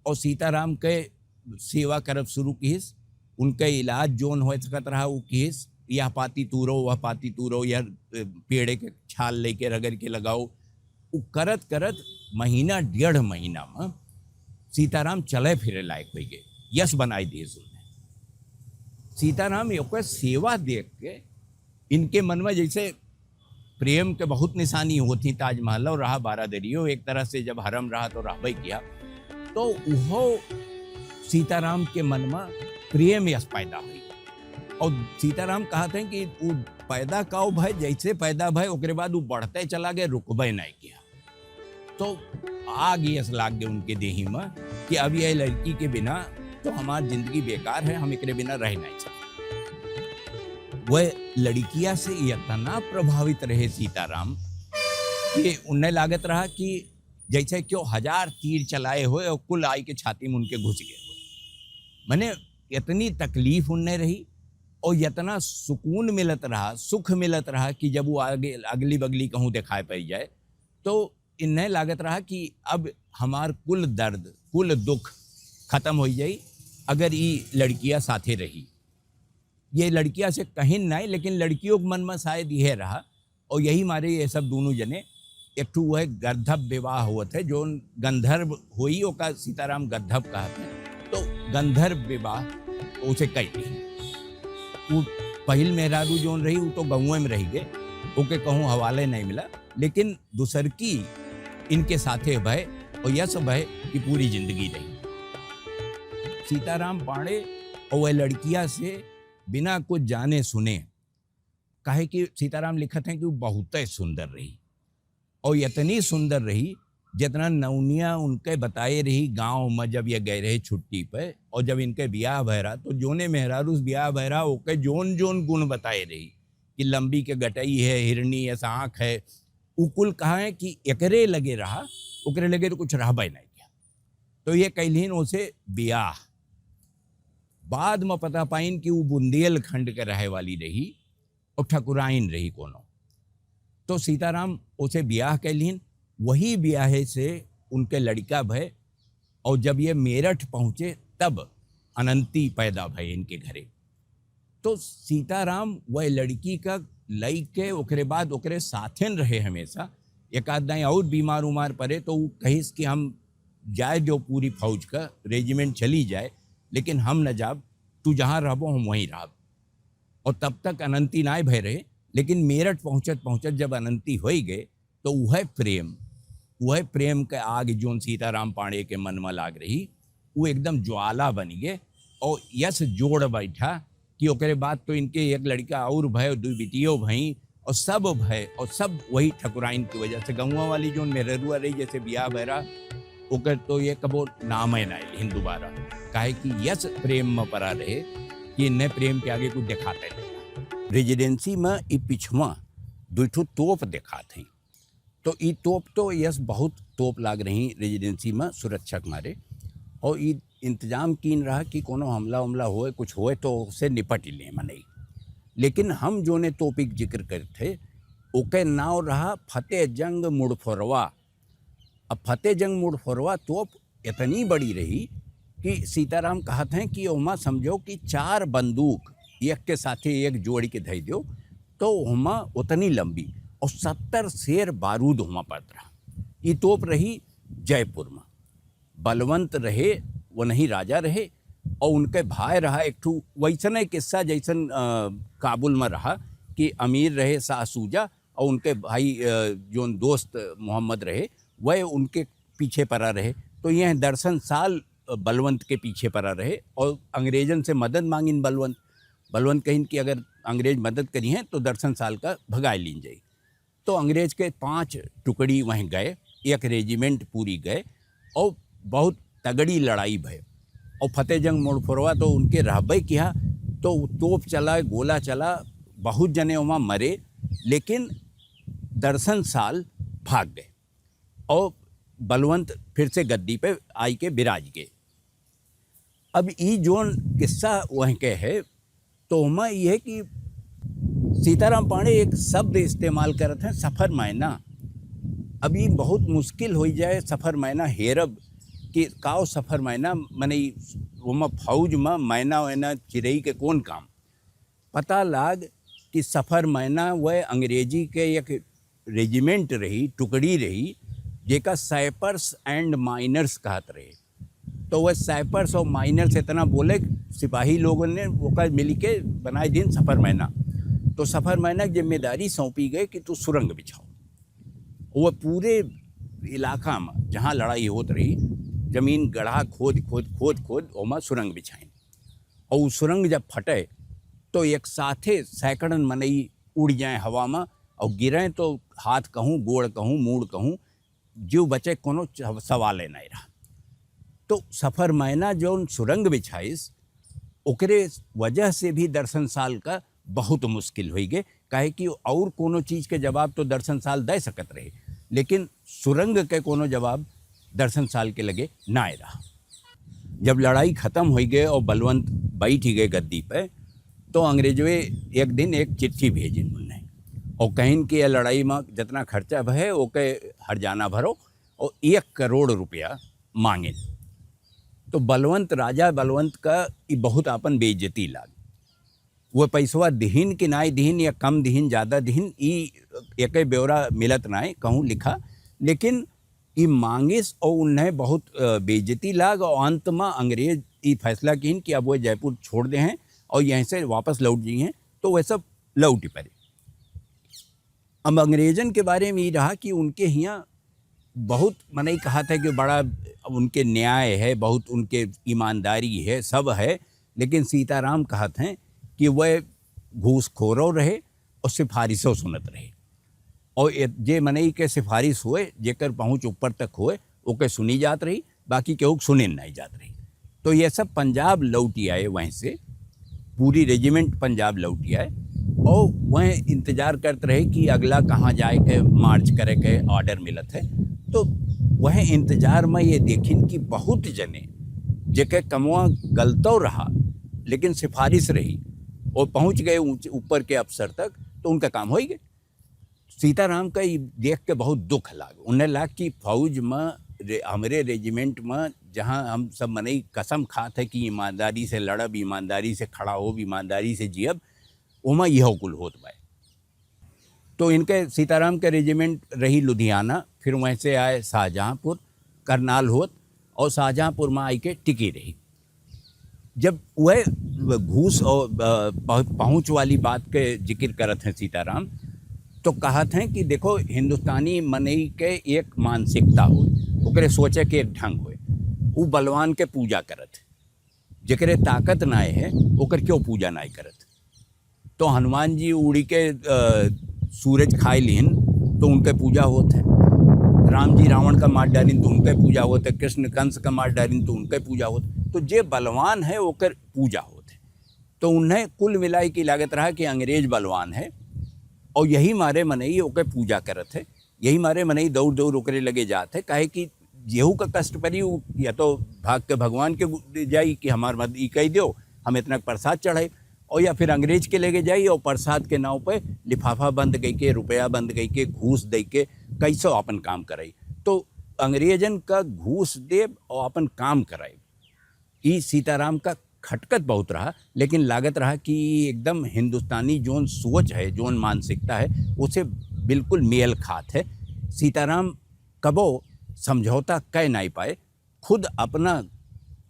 और सीताराम के सेवा करब शुरू किहिस। उनके इलाज जोन हो सकत रहा, उ किहिस, यह पाती तूरो, वह पाती तूरो, यह, अ, पेड़े के छाल लेके रगड़ के लगाओ। उ करत करत महीना, डेढ़ महीना में सीताराम चले फिरे लायक हो गए, यश बनाई दिहिस उन्हें। सीताराम ओकर सेवा देख के इनके मन में जैसे प्रेम के बहुत निशानी होती, ताजमहल और रहा बारादरियो, एक तरह से जब हरम रहा तो रहबे किया, तो उहो सीताराम के मन में प्रेम यस पैदा हुई। और सीताराम कहत हैं कि उ पैदा काव भय, जैसे पैदा भय, ओकरे बाद उ बढ़ते चला गए, रुकबे नहीं किया। तो आग यस लाग गए उनके देही में कि अब यह लड़की के बिना तो हमार जिंदगी बेकार है, हम एकरे बिना रह नहीं सकते। वह लड़किया से इतना प्रभावित रहे सीताराम कि उन्हें लागत रहा कि जैसे क्यों हजार तीर चलाए हुए और कुल आई के छाती में उनके घुस गए हुए। मने इतनी तकलीफ उन्हें रही और इतना सुकून मिलत रहा, सुख मिलत रहा कि जब वो आगे अगली बगली कहूँ दिखाई पड़ जाए, तो इन्हें लागत रहा कि अब हमार कुल दर्द, कुल दुख खत्म हो जाई, अगर ई लड़किया साथे रही। ये लड़किया से कहीं नहीं, लेकिन लड़कियों के मन में शायद यह रहा, और यही मारे ये सब दोनों जने, एक ठो वह गर्धप विवाह होत है, जो गंधर्व होई, ओका सीताराम गर्धप कहत हैं, तो गंधर्व विवाह उसे कई दी। वो पहिल मेहरारू जोन रही, वो तो गौवे में रही गए, ओके कहूँ हवाले नहीं मिला, लेकिन दूसर की इनके साथे भय और यश भय की पूरी जिंदगी रही। सीताराम पांडे और वह लड़किया से बिना कुछ जाने सुने, काहे कि सीताराम लिखत हैं कि वो बहुत सुंदर रही, और इतनी सुंदर रही, जितना नौनिया उनके बताए रही गांव में, जब ये गए रहे छुट्टी पे, और जब इनके ब्याह भय रहा, तो जोने मेहरारू से ब्याह भय रहा, ओके जोन जोन गुण बताए रही कि लंबी के गटई है, हिरनी है, आँख है, उ कुल कहा है कि एकरे लगे रहा, ओकरे लगे तो कुछ रहबे नहीं किया। तो ये कैलिन ओसे ब्याह। बाद में पता पाइन कि उ बुंदेलखंड के रहे वाली रही और ठकुराइन रही कोनो। तो सीताराम ओसे ब्याह कैलिन, वही ब्याहे से उनके लड़का भय, और जब ये मेरठ पहुँचे तब अनंती पैदा भय इनके घरे। तो सीताराम वह लड़की का लइके ओकरे बाद ओकरे साथेन रहे हमेशा। एक आध दाई और बीमार उमार पड़े तो उ कहिस कि हम जाए दो पूरी फौज का, रेजिमेंट चली जाए, लेकिन हम न जाब, तू जहाँ रहबो हम वहीं रहब। और तब तक अनंती नाय भय रहे, लेकिन मेरठ पहुँचत पहुँचत जब अनंती होई गए, तो वह प्रेम, वह प्रेम के आग जोन सीताराम पांडे के मन में लाग रही, वो एकदम ज्वाला बन गए और यस जोड़ बैठा कि ओकरे बाद तो इनके एक लड़का और भय, दो बिटियो भई और सब भय और सब वही ठकुराइन की वजह से। गौवा वाली जोन मेहररुआ रही, जैसे ब्याह भय रहा, ओकर तो ये कबो नामे ना आइल हिंदू बारा, काहे कि यस प्रेम में परा रहे। कि इन्हें प्रेम के आगे कुछ दिखाते नहीं। रेजिडेंसी में ई पिछवा दुई ठो तोप दिखात हैं। तो ई तोप तो यस बहुत तोप लाग रही रेजिडेंसी में सुरक्षा के मारे, और ई इंतजाम कीन रहा कि कोनो हमला उमला होए, कुछ होए तो उससे निपट ले मनई। लेकिन हम जोने तोप के जिक्र करत है, ओके नाव रहा फतेह जंग मुड़फोरवा। अब फतेह जंग मुड़फोरवा तोप इतनी बड़ी रही कि सीताराम कहत हैं कि ओमा समझो कि चार बंदूक एक के साथे एक जोड़ के धई दो, तो ओमा उतनी लंबी, और सत्तर शेर बारूद ओमा पड़त रहा। ई तोप रही जयपुर में। बलवंत रहे, वो नहीं राजा रहे, और उनके भाई रहा एक ठू वैसने किस्सा जैसन, अ, काबुल में रहा कि अमीर रहे शाह सूजा, और उनके भाई, अ, जोन दोस्त मोहम्मद रहे, वह उनके पीछे पड़ा रहे। तो यह दर्शन साल, अ, बलवंत के पीछे पड़ा रहे और अंग्रेजन से मदद मांगिन बलवंत। बलवंत कहिन कि अगर अंग्रेज मदद करी हैं तो दर्शन साल का भगाए लीन जाई। तो अंग्रेज के पांच टुकड़ी वहीं गए, एक रेजिमेंट पूरी गए, और बहुत तगड़ी लड़ाई भय। और फतेह जंग मुड़फोरवा तो उनके रहबे किया, तो तोप चला, गोला चला, बहुत जने वहाँ मरे, लेकिन दर्शन साल भाग गए और बलवंत फिर से गद्दी पे आई के विराज गए। अब ई जोन किस्सा वहीं के है, तो ओमा ई है कि सीताराम पांडे एक शब्द इस्तेमाल करत हैं, सफर मैना। अब ई बहुत मुश्किल हो जाए सफर मैना हेरब कि काव सफर मैना, मने ई ओमा फौज में मैना वैना चिरई के कौन काम। पता लाग कि सफर मैना वह अंग्रेजी के एक रेजिमेंट रही, टुकड़ी रही, जेका सैपर्स एंड माइनर्स कहत रहे। तो वह सैपर्स और माइनर्स इतना बोले, सिपाही लोगन ने ओकर मिल के बनाए दिन सफर मैना। तो सफर मैना के जिम्मेदारी सौंपी गई कि तू सुरंग बिछाओ। वह पूरे इलाका में जहाँ लड़ाई होत रही, जमीन गढ़ा खोद, खोद, खोद, खोद ओमा सुरंग बिछाइन। और उ सुरंग जब फटे, तो एक साथे सैकड़न मनई उड़ जाए हवा में और गिरे तो हाथ कहूँ, गोड़ कहूँ, मूड़ कहूँ, जीव बचे कोनो च-, सवाले नहीं रहा। तो सफर मैना जौन सुरंग बिछाइस, ओकरे वजह से भी दर्शन साल का बहुत मुश्किल होई गे, काहे कि और कोनो चीज के जवाब तो दर्शन साल दे सकत रहे, लेकिन सुरंग के कोनो जवाब दर्शन साल के लगे ना रहा। जब लड़ाई खत्म होई गए और बलवंत बैठ ही गए गद्दी पे, तो अंग्रेजवे एक दिन एक चिट्ठी भेजिन उन्हें और कहिन कि यह लड़ाई में जितना खर्चा भय, ओके हरजाना भरो और एक करोड़ रुपया मांगिन। तो बलवंत, राजा बलवंत का ई बहुत आपन बेइज्जती लाग। वो पैसवा दिहिन कि नाई दिहिन या कम दिहिन, ज्यादा दिहिन, ई एके ब्यौरा मिलत नाई कहूँ लिखा, लेकिन ई मांगिस और उन्हें बहुत, अ, बेइज्जती लाग और अंत में अंग्रेज ई फैसला किन कि अब वो जयपुर छोड़ दे हैं और यहीं से वापस लौट जाई हैं, तो वह सब लौट पड़े। अब अंग्रेजन के बारे में ई रहा कि उनके हियाँ बहुत मनई कहत है कि बड़ा उनके न्याय है, बहुत उनके ईमानदारी है, सब है, लेकिन सीताराम कहत हैं कि वह घूसखोरो रहे और सिफारिशो सुनत रहे। और ए-, जे मनई के सिफारिश होए, जेकर पहुँच ऊपर तक होए, ओके सुनी जात रही, बाकी केहू के सुने नहीं जात रही। तो ये सब पंजाब लौटी आए वहीं से, पूरी रेजिमेंट पंजाब लौटी आए और वह इंतजार करत रहे कि अगला कहाँ जाए के मार्च करे के ऑर्डर मिलत है। तो वह इंतजार में ये देखिन कि बहुत जने जेके कमवा गलतो रहा, लेकिन सिफारिश रही, वो पहुँच गए ऊंच-, ऊपर के अफसर तक, तो उनका काम हो ही गए। सीताराम का ई देख के बहुत दुख लाग। उन्हें लाग कि फौज में रे-, हमरे रेजिमेंट में जहाँ हम सब मनई कसम खात है कि ईमानदारी से लड़ब, ईमानदारी से खड़ा होब, ईमानदारी से जियब, ओमा इहो कुल होत बा। तो इनके सीताराम के रेजिमेंट रही लुधियाना, फिर वहीं से आए शाहजहाँपुर, करनाल होत और शाहजहाँपुर में आई के टिकी रही। जब वह घूस और, अ, पह-, पहुँच वाली बात के जिक्र करत हैं सीताराम, तो कहत हैं कि देखो, हिंदुस्तानी मनई के एक मानसिकता होए, ओकरे सोचे के एक ढंग होए। उ बलवान के पूजा करत है, जेकरे ताकत नाय है, ओकर क्यों पूजा नाय करत? तो हनुमान जी उड़ी के, अ, सूरज खाए लिहिन, तो उनके पूजा होत है। राम जी रावण का मार डालिन, तो उनके पूजा होत है। कृष्ण कंस का मार डालिन, तो उनके पूजा होत है। तो जे बलवान है, ओकर पूजा होत है। तो उन्हें कुल मिलाए के लागत रहा कि अंग्रेज बलवान है और यही मारे मनई ओके पूजा करत है, यही मारे मनई दौड़ दौड़ ओकरे लगे जात है, काहे कि जेहू का कष्ट परी उ या तो भाग के भगवान के गु-, जाई कि हमार मदद ई कह दो, हम इतना प्रसाद चढ़ाई, और या फिर अंग्रेज के लेके जाई और प्रसाद के नाव पे लिफाफा बंद कई के, रुपया बंद कई के, घूस दे के कैसो अपन काम कराई। तो अंग्रेजन का घूस देब और अपन काम कराई, ई सीताराम का खटकत बहुत रहा, लेकिन लागत रहा कि एकदम हिंदुस्तानी जोन सोच है, जोन मानसिकता है, उसे बिल्कुल मेल खात है। सीताराम कबो समझौता कह नहीं पाए, खुद अपना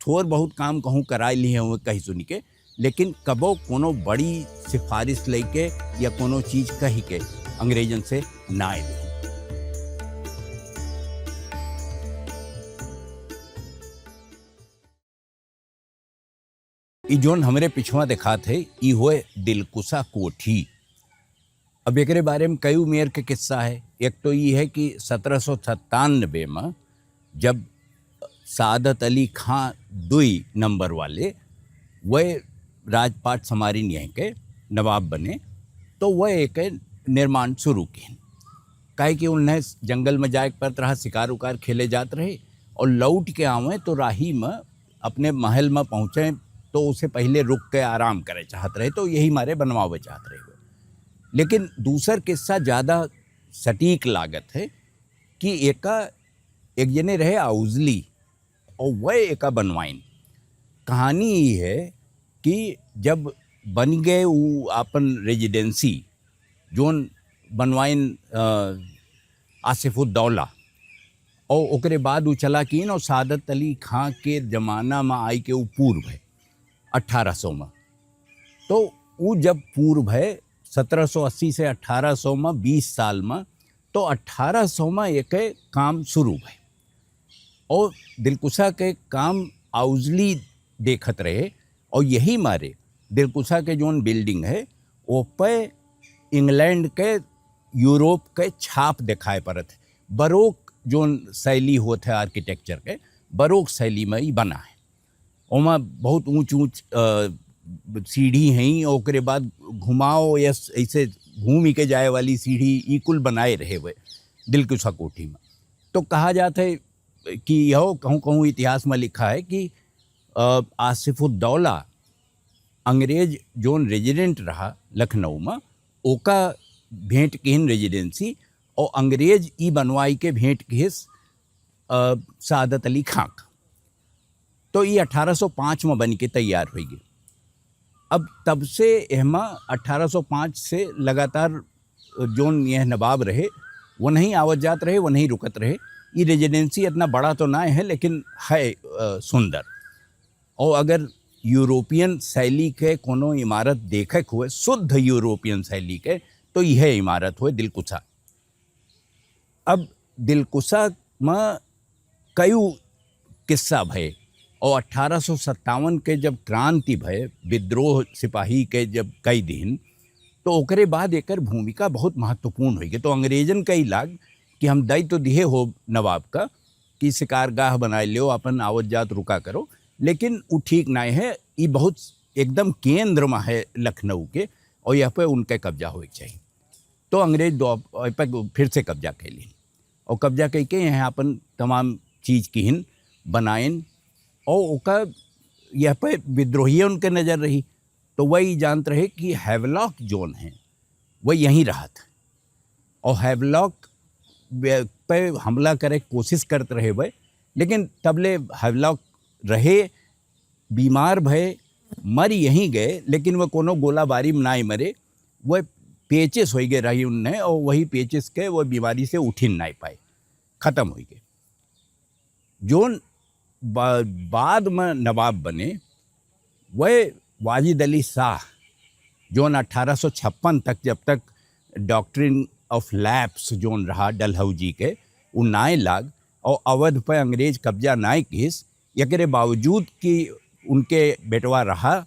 थोर बहुत काम कहूँ कराए लिए हुए कही सुनी के, लेकिन कबो कोनो बड़ी सिफारिश लेके या कोनो चीज कही के अंग्रेजन से ना आए। ई जोन हमरे पिछवा देखात है, ई होए दिलकुशा कोठी। अब एकरे बारे में कई उमेर के किस्सा है। एक तो ई है कि सत्रह सौ सत्तानबे में जब सादत अली खां दुई नंबर वाले वह राजपाट संभारिन यहीं के नवाब बने, तो वह एक निर्माण शुरू किन। काहे कि उन्हें जंगल में जाए के पड़त रहा, शिकार उकार खेले जात रहे, और लौट के आवे तो राही में अपने महल में पहुँचे तो उसे पहले रुक के आराम करे चाहत रहे, तो यही मारे बनवावे चाहत रहे। लेकिन दूसर किस्सा ज़्यादा सटीक लागत है कि एका एक जने रहे आउजली और वह एका बनवाइन। कहानी ई है कि जब बन गए उ आपन रेजिडेंसी, जोन बनवाइन, अ, आसिफुद्दौला, और ओकरे बाद उ चला कीन और सादत अली खां के जमाना में आई के उ पूर्व है अठारह सौ में। तो उ जब पूर्व है सत्रह सौ अस्सी से अठारह सौ में, बीस साल में, तो अठारह सौ में एक काम शुरू भय। और दिलकुशा के काम आउजली देखत रहे, और यही मारे दिलकुशा के जोन बिल्डिंग है, वो पे इंग्लैंड के, यूरोप के छाप दिखाए पड़त है। बरोक जोन शैली होत है आर्किटेक्चर के, बरोक शैली में ही बना है। ओमा बहुत ऊंच ऊंच, अ, सीढ़ी हैं, ओकरे बाद घुमाव या स-, ऐसे घूम के जाए वाली सीढ़ी, ई कुल बनाए रहे हुए दिलकुशा कोठी में। तो कहा जात है कि यह कहूँ कहूँ इतिहास में लिखा है कि, अ, आसिफुद्दौला अंग्रेज जोन रेजिडेंट रहा लखनऊ में, ओका भेंट किहिन रेजिडेंसी, और अंग्रेज ई बनवाई के भेंट किहिस, अ, सादत अली खां का। तो ई अठारह सौ पाँच में बन के तैयार होई गई। अब तब से एहमा अठारह सौ पाँच से लगातार जोन यह नवाब रहे, वो नहीं आवत जात रहे, वो नहीं रुकत रहे। ई रेजिडेंसी इतना बड़ा तो ना है, लेकिन है, अ, सुंदर। और अगर यूरोपियन शैली के कोनो इमारत देखे के हुए, शुद्ध यूरोपियन शैली के, तो यह इमारत हुए दिलकुशा। अब दिलकुशा में कई किस्सा भय, और अठारह सौ सत्तावन के जब क्रांति भय, विद्रोह सिपाही के जब कई दिन, तो ओकरे बाद एकर भूमिका बहुत महत्वपूर्ण होई गई। तो अंग्रेजन का ई लाग कि हम दायित्व दिहे हो नवाब का कि शिकारगाह बनाए लियो, अपन आवत जात रुका करो, लेकिन उ ठीक नाय है। ई बहुत एकदम केंद्र में है लखनऊ के, और यह पे उनके कब्जा होए के चाहिए। तो अंग्रेज दो-, ए पे फिर से कब्जा कैलिन, और कब्जा कई के यहाँ अपन तमाम चीज किहिन बनाइन, और ओका यह पे विद्रोहियन के नजर रही। तो वही जानत रहे कि हैवलॉक जोन है, वह यहीं रहत है, और हैवलॉक बे-, पे हमला करे के कोशिश करत रहे वह, लेकिन तबले हैवलॉक रहे, बीमार भय, मर यहीं गए, लेकिन वह कोनो गोलाबारी में नाई मरे, वह पेचिस होई गए रही उन्हें, और वही पेचिस के वह बीमारी से उठिन नाई पाए, खत्म होई गए। जोन बा-, बाद में नवाब बने, वह वाजिद अली शाह, जोन अठारह सौ छप्पन तक, जब तक doctrine of lapse जोन रहा डलहौजी के, उ नाय लाग और अवध पे अंग्रेज कब्जा नाय किस, एकरे बावजूद कि उनके बेटवा रहा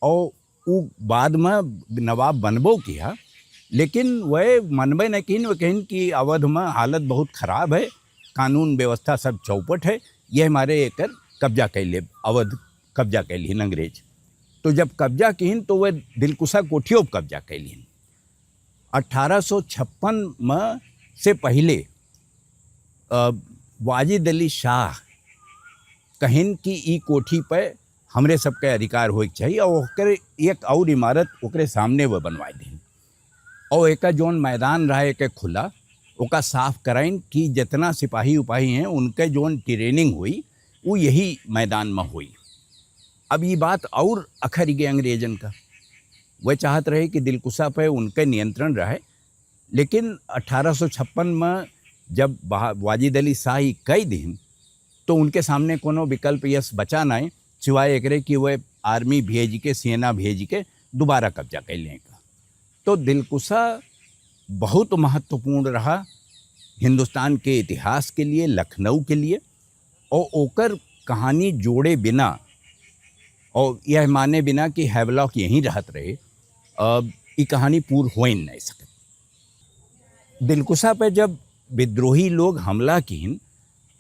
और उ बाद में नवाब बनबो किया, लेकिन वह मनबे न किन, वह कहिन कि अवध में हालत बहुत खराब है, कानून व्यवस्था सब चौपट है, यह हमारे एकर कब्जा कैले, अवध कब्जा कैलिन अंग्रेज। तो जब कब्जा किहिन तो वह दिलकुशा कोठियो पर कब्जा कैलिन। अठारह सौ छप्पन में से पहिले, अ, वाजिद अली शाह कहिन कि ई कोठी पे हमरे सबके अधिकार होए के चाहिए, और ओकरे एक और इमारत ओकरे सामने वह बनवाए दिन। और एका जौन मैदान रहा एके खुला, ओका साफ कराइन कि जितना सिपाही उपाही हैं उनके जौन ट्रेनिंग हुई, वो यही मैदान में हुई। अब ये बात और अखर गए अंग्रेजन का, वह चाहत रहे कि दिलकुशा पे उनके नियंत्रण रहे। लेकिन अठारह सौ छप्पन में जब बहा-, वाजिद अली शाह ई कई दिन, तो उनके सामने कोनो विकल्प यस बचा नाई, सिवाय एकरे कि वह आर्मी भेज के, सेना भेज के दोबारा कब्जा कर लें का। तो दिलकुशा बहुत महत्वपूर्ण रहा हिंदुस्तान के इतिहास के लिए, लखनऊ के लिए, और ओकर कहानी जोड़े बिना और यह माने बिना कि हैवलॉक यहीं रहत रहे, अब ई कहानी पूर हो ही नहीं सकत। दिलकुशा पे जब विद्रोही लोग हमला किहिन,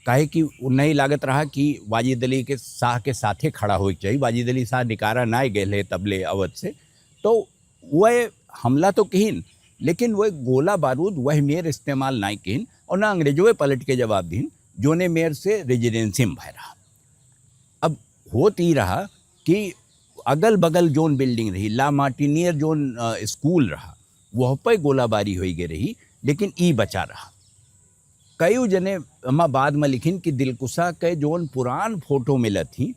काहे कि उ नहीं लागत रहा कि वाजिद अली के शाह के साथे खड़ा होए के चाहिए। वाजिद अली शाह निकारा ना गए तबले अवध से, तो वह हमला तो किहिन, लेकिन वह गोला बारूद वह मेर इस्तेमाल ना किहिन और ना अंग्रेजों पलट के जवाब दीन, जोने मेर से रेजिडेंसी में भय रहा। अब होत ई रहा कि अगल बगल जोन बिल्डिंग रही, ला मार्टिनियर जोन, अ, स्कूल रहा, वह पे गोलाबारी होई गई रही, लेकिन ई बचा रहा। कई जने हमा बाद में लिखिन कि दिलकुशा के जोन पुरान फोटो मिलत ही,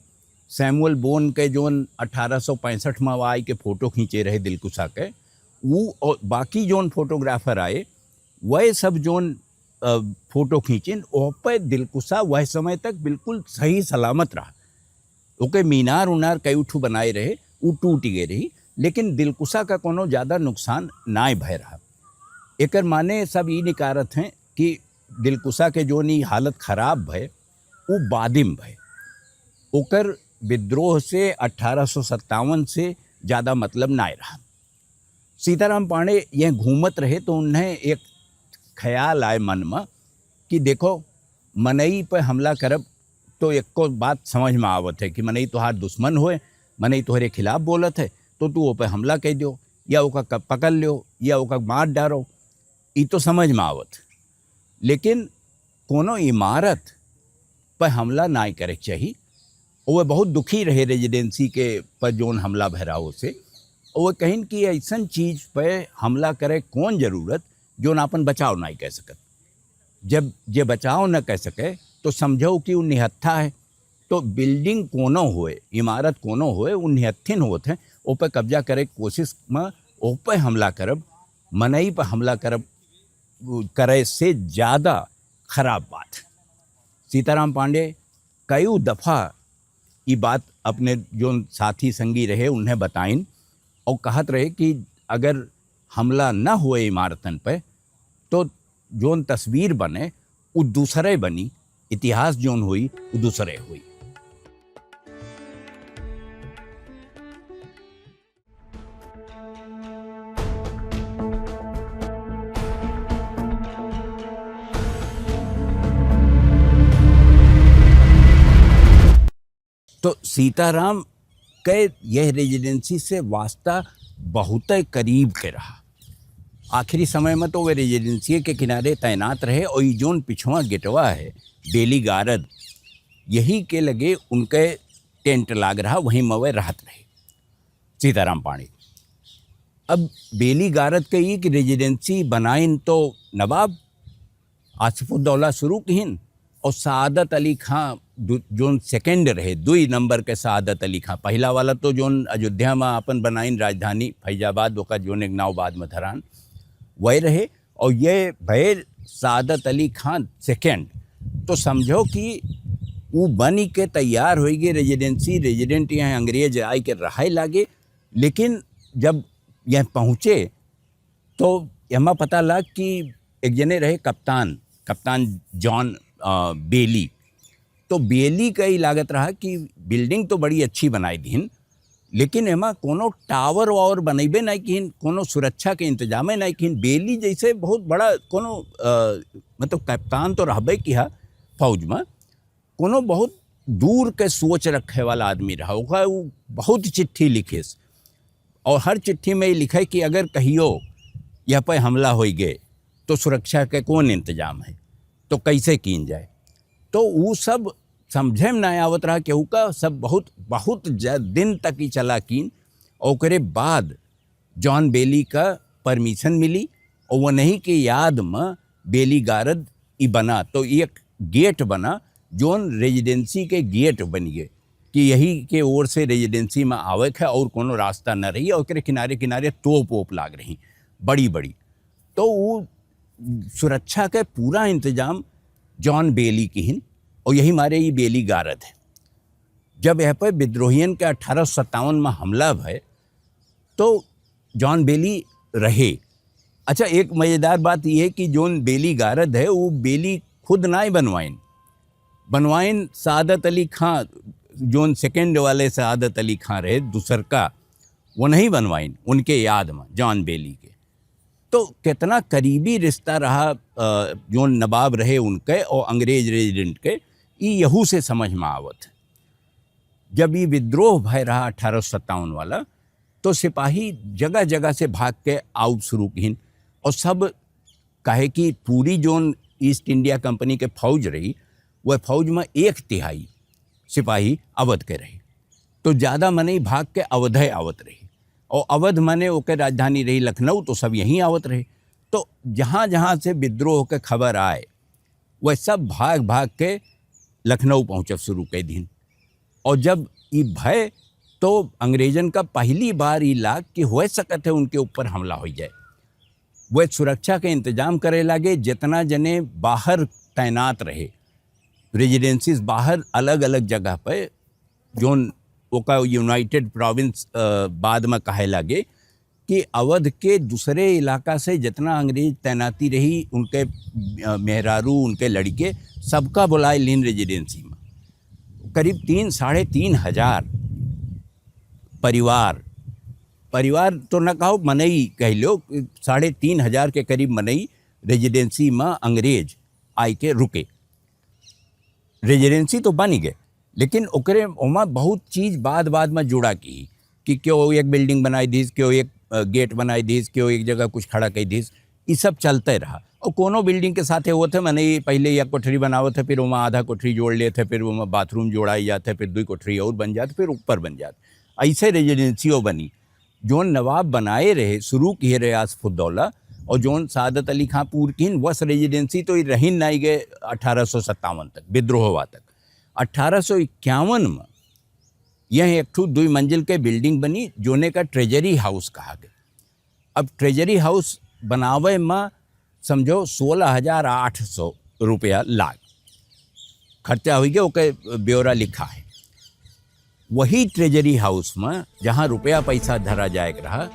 सैमुअल बोन के जोन अठारह सौ पैंसठ में आई के फोटो खींचे रहे दिलकुशा के, वो और बाकी जोन फोटोग्राफर आए, वह सब जोन, अ, फोटो खींचिन, ओह पे दिलकुशा वह समय तक बिल्कुल सही सलामत रहा। ओके मीनार उनार कई ठू बनाए रहे, उ टूट गए रही, लेकिन दिलकुशा का कोनो ज्यादा नुकसान नाय भय रहा। एकर माने सब ई निकारत हैं कि दिलकुशा के जोन ई हालत खराब भय, उ बादिम भय। ओकर विद्रोह से अठारह सौ सत्तावन से ज्यादा मतलब नाय रहा। सीताराम पांडे यह घूमत रहे तो उन्हें एक ख्याल आए मन में कि देखो, मनई पे हमला करब तो एको बात समझ में आवत है कि मनई तोहार दुश्मन होए, मनई तोहरे खिलाफ बोलत है, तो तू ओ पे हमला कर दो या ओका क-, पकड़ लो या ओका मार डारो, ई तो समझ में आवत। लेकिन कोनो इमारत पर हमला नाय करे के चाही। और वह बहुत दुखी रहे रेजिडेंसी के पर जोन हमला भय रहा से। और वह कहिन कि ऐसन चीज पे हमला करे कौन जरूरत, जोन आपन बचाव नाय कर सकत। जब जे बचाव न कर सके, तो समझो कि उ निहत्था है। तो बिल्डिंग कोनो होए, इमारत कोनो होए, उ निहत्थिन होत है, ओ पे कब्जा करे के कोशिश में ओ पे हमला करब, मनई पे हमला करब, करे से ज्यादा खराब बात। सीताराम पांडे कई दफा ई बात अपने जोन साथी संगी रहे उन्हें बताइन और कहत रहे कि अगर हमला न होए इमारतन पे, तो जोन तस्वीर बने, उ दूसरे बनी, इतिहास जोन होई, उ दूसरे होई। तो सीताराम के यह रेजिडेंसी से वास्ता बहुत करीब के रहा। आखिरी समय में तो वे रेजिडेंसी के किनारे तैनात रहे और ई जोन पिछवा गेटवा है, बेली गारद, यही के लगे उनके टेंट लाग रहा, वहीं में वे रहत रहे सीताराम पांडे। अब बेली गारद के ई कि रेजिडेंसी बनाइन तो नवाब आसिफुद्दौला शुरू किहिन और सआदत अली खां दु-, जोन सेकंड रहे, दुई नंबर के सआदत अली खां, पहला वाला तो जोन अयोध्या में अपन बनाइन राजधानी फैजाबाद, ओका जोन एक नाव बाद में धरान, वही रहे। और ये भय सआदत अली खां सेकंड, तो समझो कि वो बनी के तैयार होई गए रेजिडेंसी, रेजिडेंट यहाँ अंग्रेज आई के रहे लागे। लेकिन जब यहाँ पहुँचे तो एमा पता लग कि एक जने रहे कप्तान, कप्तान जॉन, अ, बेली। तो बेली का ई लागत रहा कि बिल्डिंग तो बड़ी अच्छी बनाई दीन, लेकिन एमा कोनो टावर वावर बनैबे नहीं किन, कोनो सुरक्षा के इंतजामे नहीं किन। बेली जैसे बहुत बड़ा कोनो, अ, मतलब कप्तान तो रहबे किहा फौज में, कोनो बहुत दूर के सोच रखे वाला आदमी रहा। ओका उ बहुत चिट्ठी लिखिस और हर चिट्ठी में ई लिखे कि अगर कहियो यह पे हमला होइ गए तो सुरक्षा के कौन इंतजाम है, तो कैसे कीन जाए। तो उ सब समझे में ना आवत रहा केहू का। सब बहुत, बहुत ज-, दिन तक ही चला कीन। ओकरे बाद जॉन बेली का परमिशन मिली और वनही के याद में बेली गारद ई बना, तो एक गेट बना, जौन रेजिडेंसी के गेट बन गए कि यही के ओर से रेजिडेंसी में आवे के है और कोनो रास्ता न रही। और ओकरे किनारे किनारे तोप वोप लाग रही बड़ी बड़ी। तो वो सुरक्षा के पूरा इंतजाम जॉन बेली किहिन और यही मारे ये बेली गारद है। जब यह पे विद्रोहियन के अठारह सौ सत्तावन में हमला भय, तो जॉन बेली रहे। अच्छा, एक मजेदार बात यह है कि जौन बेली गारद है, वो बेली खुद नाय बनवाइन, बनवाइन सादत अली खां, जौन सेकंड वाले सादत अली खां रहे, दूसर का, वो नहीं बनवाइन, उनके याद में जॉन बेली के। तो कितना करीबी रिश्ता रहा, अ, जौन नवाब रहे उनके और अंग्रेज रेजिडेंट के, ई यहू से समझ में आवत है। जब ई विद्रोह भय रहा अठारह सौ सत्तावन वाला, तो सिपाही जगह जगह से भाग के आउब शुरू किहिन। और सब, काहे कि पूरी जौन ईस्ट इंडिया कंपनी के फौज रही, वह फौज में एक तिहाई सिपाही अवध के रही। तो ज्यादा मनई भाग के अवधे आवत रही। और अवध माने ओके राजधानी रही लखनऊ, तो सब यहीं आवत रहे। तो जहाँ जहाँ से विद्रोह के खबर आए, वह सब भाग भाग के लखनऊ पहुँचब शुरू कर दिन। और जब ई भय, तो अंग्रेजन का पहली बार ई लाग कि हो सकत है उनके ऊपर हमला हो जाए। वह सुरक्षा के इंतजाम करे लागे। जितना जने बाहर तैनात रहे, रेजिडेंसीज बाहर अलग अलग जगह पे, जौन ओका यूनाइटेड प्रोविंस, अ, बाद में कहे लागे, कि अवध के दूसरे इलाका से जितना अंग्रेज तैनाती रही, उनके, अ, मेहरारू, उनके लड़के, सबका बुलाए लीन रेजिडेंसी में। करीब तीन, साढ़े तीन हजार परिवार, परिवार तो न कहो, मनई कह लो, साढ़े तीन हजार के करीब मनई रेजिडेंसी में अंग्रेज आए के रुके। रेजिडेंसी तो बनी गए, लेकिन ओकरे ओमा बहुत चीज बाद बाद में जुड़ा की, कि क्यों एक बिल्डिंग बनाई दीस, क्यों एक, अ, गेट बनाई दीस, क्यों एक जगह कुछ खड़ा कर दीस, ई सब चलते रहा। और कोनो बिल्डिंग के साथे होत है, माने ई पहले एक कोठरी बनावत है, फिर ओमा आधा कोठरी जोड़ लेत है, फिर ओमा बाथरूम जोड़ाई जात है, फिर दुई कोठरी और बन जात, फिर ऊपर बन जात, ऐसे रेजिडेंसियो बनी। जौन नवाब बनाए रहे, शुरू किए रहे आसफुद्दौला, और जौन सादत अली खां पूर किन, वस रेजिडेंसी तो ई रहिन नाई गए अठारह सौ सत्तावन तक, विद्रोह हुआ तक। अठारह सौ इक्यावन में यह एक ठो दुई मंजिल के बिल्डिंग बनी, जोने का ट्रेजरी हाउस कहा गया। अब ट्रेजरी हाउस बनावे में समझो सोलह हजार आठ सौ रुपया लाग खर्चा हुई गया, ओके ब्यौरा लिखा है। वही ट्रेजरी हाउस में जहाँ रुपया पैसा धरा जाए के रहा,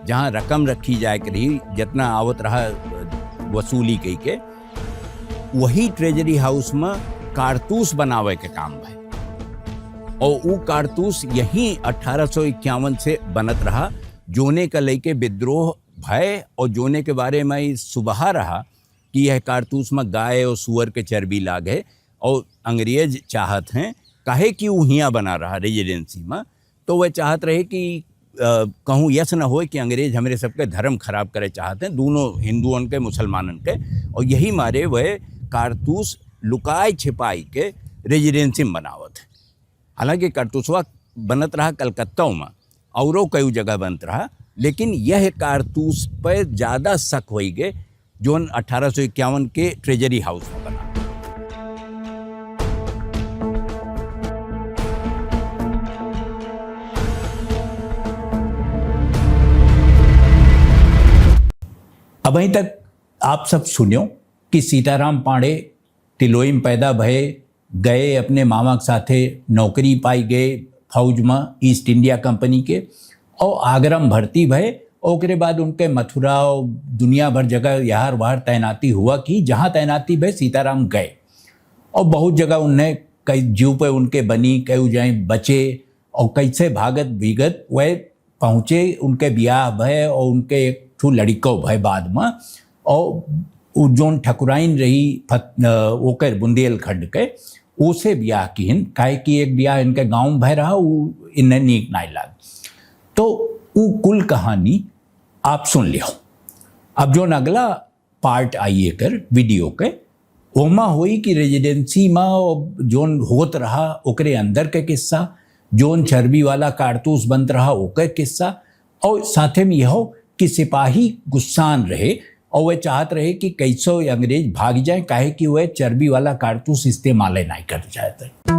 जहाँ रकम रखी जाए के रही, जितना आवत रहा वसूली कई के, वही ट्रेजरी हाउस में कारतूस बनावे के काम भय। और उ कारतूस यहीं अठारह सौ इक्यावन से बनत रहा, जोने का लेके विद्रोह भय और जोने के बारे में ई सुबहा रहा कि यह कारतूस में गाय और सुअर के चर्बी लाग है और अंग्रेज चाहत हैं, काहे कि उ हियाँ बना रहा रेजिडेंसी में, तो वह चाहत रहे कि, अ, कहूँ यस न होए कि अंग्रेज हमरे सबके धर्म खराब करे चाहत हैं, दोनों हिंदुओं के, मुसलमानन के, और यही मारे वह कारतूस लुकाए छिपाई के रेजिडेंसी में बनावत है। हालांकि कारतूसवा बनत रहा कलकत्ता में, औरो कई जगह बनत रहा, लेकिन यह कारतूस पे ज्यादा शक होई गए, जोन अठारह सौ इक्यावन के ट्रेजरी हाउस में बना। अबहीं तक आप सब सुन्यो कि सीताराम पांड़े तिलोई में पैदा भए, गए, अपने मामा के साथे नौकरी पाई गए फौज में ईस्ट इंडिया कंपनी के, और आगरा में भर्ती भए। ओकरे बाद उनके मथुरा और दुनिया भर जगह यहार वहार तैनाती हुआ कि जहाँ तैनाती भए सीताराम गए, और बहुत जगह उन्हें कई जीव पे उनके बनी, कई जाए बचे, और कैसे भागत भीगत वह पहुँचे, उनके ब्याह भय और उनके एक ठो लड़िको भय बाद में। और उ जोन ठकुराइन रही फत-, अ, ओकर बुंदेलखंड के, ओसे बियाह किहिन, काहे कि एक बियाह इनके गाँव में भय रहा, उ इन्हें नीक नाई लाग। तो उ कुल कहानी आप सुन लियो। अब जोन अगला पार्ट आई एकर वीडियो के, ओमा होई कि रेजिडेंसी मा जोन होत रहा ओकरे अंदर के किस्सा, जोन चर्बी वाला कारतूस बनत रहा ओकर किस्सा, और साथे में यहो कि सिपाही गुस्सान रहे और वह चाहत रहे कि कैसो अंग्रेज भाग जाए, काहे कि वह चर्बी वाला कारतूस इस्तेमाल नहीं कर चाहते।